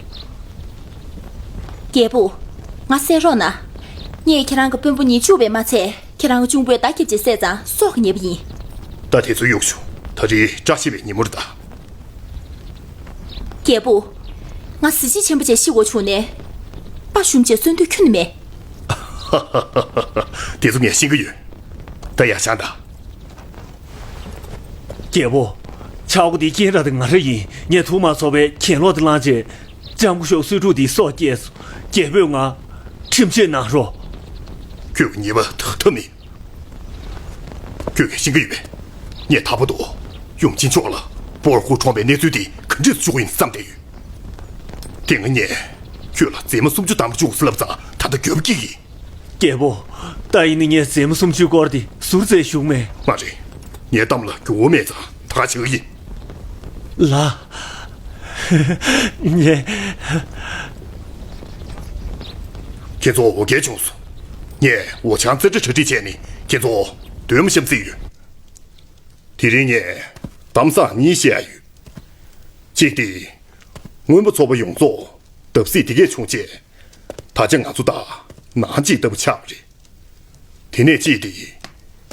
རྒྱལ་པོ། ང་བསད་རོགས་གནང་། ངས་ཁྱེད་རང་གི་དཔོན་པོ་ཉེར་གཅིག་པས་མ་ཚད། ཁྱེད་རང་གི་གཅུང་པོས་མདའ་བརྒྱབ་རྗེས་བསད་ཙང་སྲོག་གི་ཉེས་པ་ཡིན། ད་དེ་ཚོ་གཡུག་ཞོག་ད་རེས་བཀྲ་ཤིས་པའི་ཉིན་མོ་རེད་ད། རྒྱལ་པོ། ང་གཟི་བརྗིད་ཆེན་པོ་བྱས་ཤི་དགོས་བྱུང་ནའི། དཔའ་ཞུམ་བྱས་གསོན་འདོད་ཁྱོན་ནས་མེད། དེ་ཚོ་ངས་ཤེས་ཀྱི་ཡོད། ད་ཡར་བཞེངས་དང་། རྒྱལ་པོ། ཆག་སྒོ་འདིའི་རྐྱེན་ར་དེ་ང་རང་ཡིན། ངས་ཐུགས་མ་ཚོགས་པའི་གྱེན་ལོག་དེ་བླངས་རྗེས། ལྕམ་སྐུ་ཞབས་གསོས་ཕྲུག་འདིའི་སྲོག་སྐྱེལ་སོང་། རྒྱལ་པོས་ང་ཁྲིམས་ཆད་གནང་རོགས། ཁྱོད་ཀྱི་ཉེས་པ་དག་ཐབས་མེད། ཁྱོད་ཀྱིས་ཤེས་ཀྱི་ཡོད་པས། ངས་ད་བར་དུ་ཡུམ་ཆེན་མཆོག་ལ་པོར་ཧུ་གྲོངས་པའི་གནས་ཚུལ་དེ་ག་འདྲས་སུ་ཤོད་ཀྱི་ཡིན་བསམ་བསྡད་ཡོད། དེ་སྔ་ངས་ཁྱོད་ལ་མཛེས་མ་སུམ་ཅུ་བདམས་བཅུག་ཟེར་ལབ་ཙང་ད་ལྟ་འགྱོད་པ་སྐྱེས་ཀྱི་ཡིན། རྒྱལ་པོ། ད་ཡིན་ནའི་ངས་མཛེས་མ་སུམ་ཅུའི་སྐོར་དེ་ཟུར་བཙལ་ཞུགས་མེད། མ་རེད། ངའི་གཏམ་ལ་འགྱུར་བ་མེད་ཙང་ད་ག་བྱེད་ཀྱི་ཡིན། ལགས། ངས། ཁྱེད་ཚོ་འོ་བརྒྱལ་བྱུང་སོང་། ངས་འོ་ཆང་རྩེ་གྲ་གྲ་སྒྲིག་བྱས་ནས་ཁྱེད་ཚོ་སྡོད་མ་བཞག་རྩིས་ཡོད། དེ་རིང་ངས་གཏམ་བཟང་གཉིས་བཤད་ཡ་ཡོད། གཅིག་དེ། རྔོན་པ་ཚོགས་པ་ཡོངས་རྫོགས་བརྡབ་གསིག་དེ་གས་བྱུང་རྗེས། ད་ཆ་ང་ཚོ་དང་ནང་གཅིག་ལྟ་བུ་ཆགས་པ་རེད། དེ་ནས་གཅིག་དེ།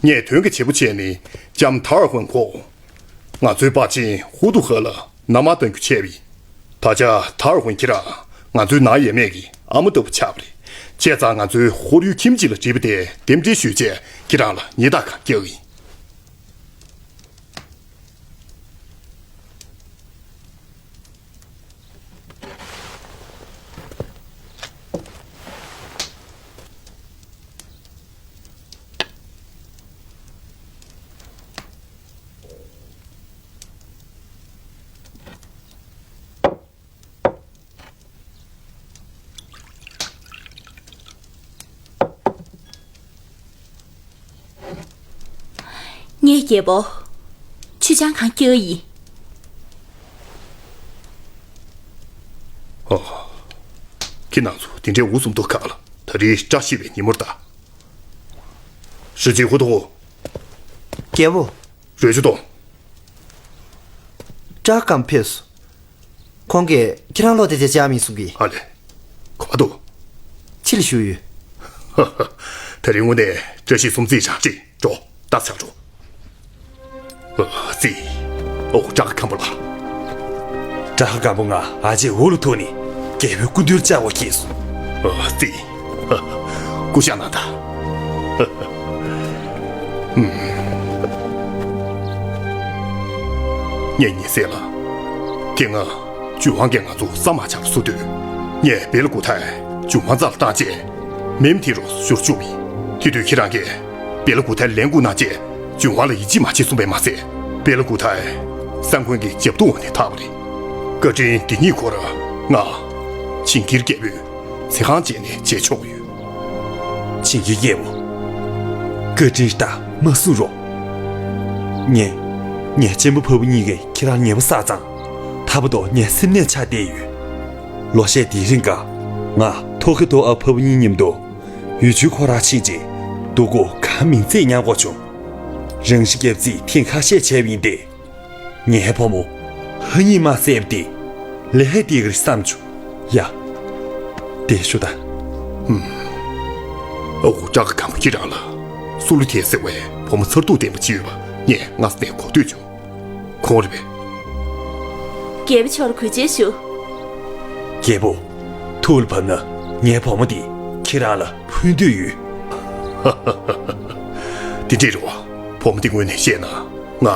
ངས་དོན་གྱི་བྱེད་པོ་བྱས་ནས་ལྕམ་ཐར་ཧོན་ཁོ། ང་ཚོའི་པ་ཆེན་ཧུ་ཏུ་ཧ་ལ་མནའ་མ་གཏང་རྒྱུ་བྱས་པ་ཡིན། ད་ཆ་ཐར་ཧོན་ཁྱེད་རང་ང་ཚོའི་ནང་ཡས་མས་ཀྱི་ཨ་མ་ལྟ་བུ་ཆགས་པ་རེད། བྱས་ཙང་ང་ཚོའི་ཧོར་ཡུལ་ཁྱིམ་གཅིག་ལ་བྲིས་པ་དེ་རྟེན་འབྲེལ་ཞུས་བྱས་ཁྱེད་རང་ལ་ཉེས་རྡུང་གང་རྒྱག་གི་ཡིན། ངའི་རྒྱལ་པོ། ཆུ་ཆང་གང་སྐྱེལ་ཡིན། ཨོ། ཁྱེད་རྣམ་ཚོ་དེ་འདྲའི་འུ་སུམ་མདོ་ག་ལ། ད་རེས་བཀྲ་ཤིས་པའི་ཉིན་མོར་ལྟ། ཧྲི་ཅི་ཧུ་ཐོ། རྒྱལ་པོ། རོལ་ཆུ་གཏོང་། བཀྲ་གམ་ཕེབས་སོ། ཁོང་གིས་ཁྱེད་རང་ལོ་དེ་དེ་བྱ་མིན་གསུང་གི། ཨ་ལེ། ག་པར་འདུག་ཕྱི་ལ་བཞུགས་ཡོད། ཧ་ཧ། ད་རིང་དངོས་གནས་བཀྲ་ཤིས་སུམ་བརྩེགས་རང་རེད། འགྲོ། ད་ཚར་འགྲོ། ཨ་ཙི། ཨོ་བྲག་སྒམ་པོ་ལགས། བྲག་སྒམ་པོ་ང་ཨ་ཅེ་འུ་ལུ་ཐུག་ནས་རྒྱལ་པོའི་སྐུ་མདུན་བཅར་བ་ཁྱེད་སོང་། ཨ་ཙི། ཨ། སྐུ་ཞབས་ན་ད། ཨ། ཨུམ། ངས་ཉེ་སྲས་ལ། ཁྱེད་ང་ཇུན་ཝང་གིས་ང་ཚོ་ས་མ་ཆག་ལ་བསུ་དུས། ངས་བེ་ལ་གུ་ཐའི་ཇུན་ཝང་རྩ་ལ་བཏང་རྗེས། མེམ་ཐི་རོ་ཞུར་བཅུག་པ་ཡིན། དེ་དུས་ཁྱེད་རང་གིས་བེ་ལ་གུ་ཐའི་ལས་འགུལ་གནང་རྗེས། ཇུན་ཝང་ལ་ཡིད་ཆེས་མ་བྱེད་གསུངས་པས་མ་ཟད། བེ་ལ་གུ་ཐའི་གསང་མགོན་གྱི་ཇབ་རྡུང་འོག་ནས་ཐར་བ་རེད། བཀའ་དྲིན་འདི་ཉིད་ཁོ་རང་ང་ཇིང་གིར་རྒྱལ་པོས་ཚེ་གང་བརྗེད་ནས་བརྗེད་ཆོག་ཡོད། ཇིང་གིར་རྒྱལ་པོ། བཀའ་དྲིན་ད་མ་གསུང་རོགས། ངས། ངའི་གཅེན་པོ་ཕ་བུ་གཉིས་ཀྱིས་ཁྱེད་རང་ཉེ་པོ་བསགས་ཙང་། ད་བར་དུ་ངའི་སེམས་ནས་ཆགས་བསྡད་ཡོད། ལོ་ཤས་དེའི་རིང་ག་ང་ཐོ་ཁེ་ཐོ་ཨ་ཕ་བུ་གཉིས་མཉམ་དུ་ཡུལ་ཆུའི་ཁོ་ར་ཕྱིན་རྗེས་སྡུག་གུ་གང་མིན་ཚད་མྱངས་དགོས་བྱུང་། རང་ཤི་རྒྱབ་རྩིས་ཐེངས་ཁ་ཤས་བྱས་པ་ཡིན་ཏེ། ངའི་བུ་མོ་ཧ་ཉིས་མ་བསད་པ་དེ་ལས་ཧེ་དེ་ག་རེད་བསམ་བྱུང་། ཡ། དེ་ཤོད་ད། ཧུམ། ཨོ་བྲག་སྒམ་པོ་ཁྱེད་རང་ལ་སུ་ལུ་ཐེ་ཟེར་བའི་བུ་མོ་མཚར་སྡུག་ལྡན་པ་ཅིག་ཡོད་པ་ངས་སྔ་ས་ནས་གོ་ཐོས་བྱུང་། ཁོང་རེད་པས། རྒྱལ་པོ་མཆོག་ལ་གུས་བརྩི་ཞུ། རྒྱལ་པོ། ཐུགས་ལ་བབས་ན་ངའི་བུ་མོ་འདི་ཁྱེད་རང་ལ་ཕུལ་འདོད་ཡོད། དེ་འདྲས་རེད་བ། བུ་མོ་འདི་ངོས་ནས་བཤད་ན་ང་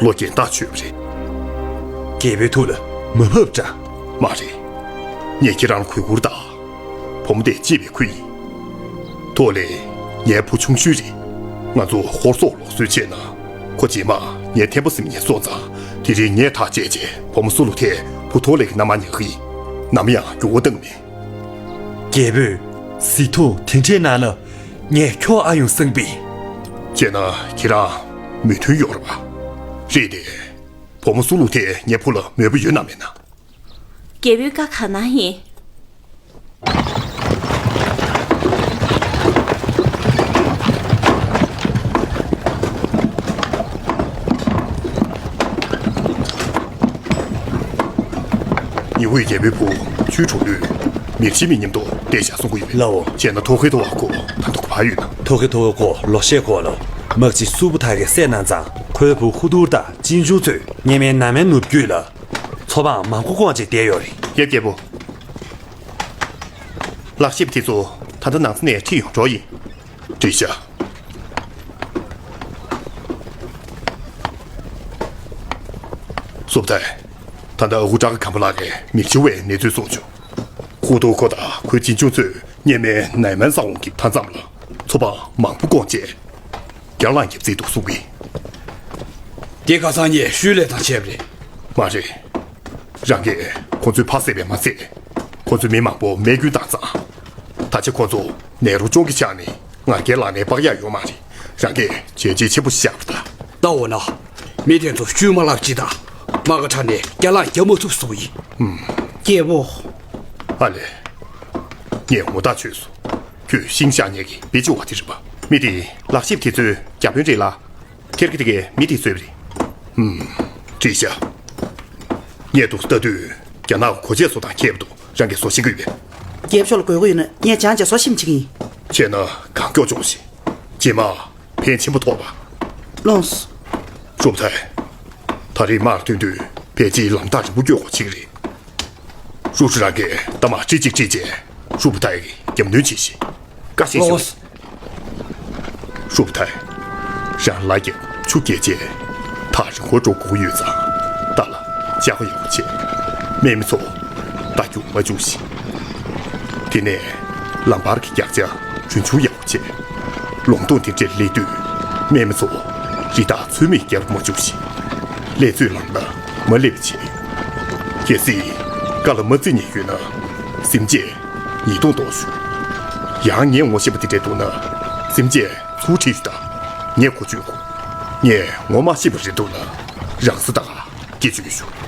ལོ་རྒན་ཐག་ཆོད་པ་རེད། རྒྱལ་པོའི་ཐུགས་ལ་མ་བབས་འདྲ། མ་རེད། ངས་ཁྱེད་རང་ལ་གུས་བཀུར་དང་། བུ་མོ་དེ་གཅེས་པའི་ཁུལ་ཡིན། ཐོ་ལེ། ངའི་བུ་ཆུང་ཤོས་རེད། ང་ཚོ་ཧོར་སོག་ལོག་སྲོལ་བྱས་ན། ཁོ་རྗེས་མ་ངའི་ཐེམ་པ་སེམས་ཉེན་སོང་ཙང་དེ་རིང་ངས་ཐག་བཅད་རྗེས་བུ་མོ་སུ་ལུ་ཐེ་བུ་ཐོ་ལེ་གི་མནའ་མར་ཉར་གི་ཡིན། ནམ་ཡང་འགྱུར་བ་བཏང་མེད། རྒྱལ་པོས་གཟིགས་མཐོང་དེ་འདྲས་གནང་ན་ངས་ཁྱོ་ཨ་ཡོང་བསམ་པས། བྱས་ན་ཁྱེད་རང་མོས་མཐུན་ཡོད་རེད་པ། རེད་དེ། བུ་མོ་སུ་ལུ་ཐེ་ངའི་བུ་ལ་མོས་པ་ཡོད་ན་མེད་ན། རྒྱལ་པོའི་བཀའ་གང་གནང་ཡིན། ཉི་འོད་རྒྱལ་པོའི་བུ་ཆུའི་གྲོགས་ལུས་མིར་ཆི་མི་མཉམ་དུ་བསྡད་བཞག་གསུང་གི་ཡོད་པས། ལའོ། བྱས་ན་ཐོ་ཁེ་ཐོ་བ་ཁོ་ད་དུང་ག་པར་ཡོད་ན། ཐོ་ཁེ་ཐོ་བ་ཁོ་ལོ་ཤས་གོང་ལ་དམག་སྤྱི་སུ་པུ་ཐ་གིས་བསད་གནང་ཙང་ཁོའི་བུ་ཧུ་ཐུར་དང་ཅིན་ཅུང་ཚོས་སྔོན་མའི་ནང་མའི་ནུབ་རྒྱུད་ལ་མཚོ་འཕང་མང་པོ་བསྐོངས་བྱས་བསྡད་ཡོད་རེད། ཡབ་རྒྱལ་པོ། ལག་ཤེས་པ་དེ་ཚོ་ད་ལྟ་ནང་ས་ནས་ཁྲིད་ཡོང་གྲབས་ཡིན། འགྲིག་ཤག་སུ་པུ་ཐའི། ད་ལྟ་ཨ་ཁུ་བྲག་སྒམ་པོ་ལགས་ཀྱིས་མིར་ཆི་བའི་གནས་ཚུལ་གསུངས་བྱུང་། ཧུ་ཐུར་ཁོ་དང་ཁོའི་གཅེན་གཅུང་ཚོས་སྔོན་མའི་ནའི་མན་ས་འོག་གི་མཐའ་མཚམས་ལ་མཚོ་འཕང་མང་པོ་བསྐོངས་རྗེས། རྒྱང་ལངས་རྒྱབ་རྩིས་འདུག་གསུང་གི། དེ་ཁ་སང་ངས་ཤུལ་ལས་དང་བྱས་པ་རེད། མ་རེད། རང་གིས་ཁོ་ཚོའི་ཕ་བསད་པས་མ་ཟད། ཁོ་ཚོའི་མི་མང་པོ་རྨས་སྐྱོན་བཏང་ཙང་། ད་ཆ་ཁོ་ཚོ་ནེ་རུ་ཅོང་གི་ཆ་ནས་ང་རྒྱལ་ལག་ནས་དཔག་ཡག་ཡོད་མ་རེད། རང་གིས་བྱས་རྗེས་ཆེན་པོ་བཞག་པ་དང་། ད་འོ་ན། མི་དེ་ཚོ་ཤུལ་མ་ལབ་ཅིག་དང་། དམག་གི་ཁྲ་ནས་རྒྱ་ལག་རྒྱབ་མ་ཐུབ་སོང་ཡིན། ཨུམ། རྒྱལ་པོ། ཨ་ལེ། ངས་ངོ་ཐག་ཆོད་སོང་། ཁྱོད་ཤིང་ཤག་ཉེ་གི་བེ་ཅི་བ་དེ་རེད་པ། མི་དེ་ལག་ཤེས་དེ་ཚོའི་བརྒྱ་དཔོན་རེད་ལ། ཁེར་གི་དེ་གའི་མི་དེ་བཟོས་པ་རེད། ཧུམ། འགྲིག་ཤག་ངས་འདུག་ལྟ་དུས་རྒྱ་ནག་གི་གོ་ཆས་བཟོ་སྟངས་མཁས་པ་འདུག་རང་གིས་བཟོ་ཤེས་ཀྱི་ཡོད་པས། རྒྱལ་པོ་མཆོག་ལ་དགོས་ཀྱི་ཡོད་ན་ངས་བྱང་བྱས་བཟོ་ཤེས་མི་བྱེད་ཀྱི་ཡིན། བྱས་ན་གང་མགྱོགས་སྦྱོངས་ཤིག་རྗེས་མ་ཕན་ཆེན་པོ་ཐོགས་པ། ལོངས། ཧྲུ་པུ་ཐའི། ད་རེས་དམག་ལ་ཐོན་དུས་ཕལ་ཆེར་ལམ་ཐག་རིང་པོ་སྐྱོད་དགོས་ཀྱི་རེད། ཧྲུའུ་ཧྲུའུ་རང་གིས་རྟ་དམག་ཁྲི་གཅིག་ཁྲིད་རྗེས་ཧྲུ་པུ་ཐའི་གི་རྒྱབ་སྣོན་བྱེད་ཤིག་བཀའ་བཞིན་ཞུ། ལོས། ཧྲུ་པུ་ཐའི། རང་ལ་རྒྱབ་ཆུ་རྒྱས་རྗེས་ཐག་རིང་པོར་འགྲོ་དགོས་ཀྱི་ཡོད་ཙང་རྟ་ལ་ལྕགས་ཡག་པོ་བྱེད། སྨན་མི་ཚོ་རྟ་རྒྱུག་མ་བཅུག་ཤིག་དེ་ནས་ལམ་བར་གྱི་རྒྱགས་ཆ་གྲོན་ཆུང་ཡག་པོ་བྱེད། ལུང་སྟོང་དེ་འདྲར་སླེབས་དུས་སྨན་མི་ཚོ་རི་དྭགས་ཚོད་མེད་བརྒྱབ་མ་བཅུག་ཤིག་སླེབས་ཚོད་ལམ་ན་མ་སླེབས་པ་བྱེད། གལ་སྲིད་བཀའ་ལ་མ་བརྩི་མཁན་ཡོད་ན་སེམས་ཅན་ཉེས་རྡུང་གཏོང་ཞུ། ཡང་ངས་ངོ་ཤེས་པ་དེ་འདྲ་འདུག་ན་སེམས་ཅན་ཚུར་ཁྲིད་ཞུ་དང་། ངས་གོ་ཆོད་གོ། ངས་ངོ་མ་ཤེས་པ་རེད་འདུག་ལ། རང་ས་ད་ག་སྐད་ཆ་ཡོད་ཞུ།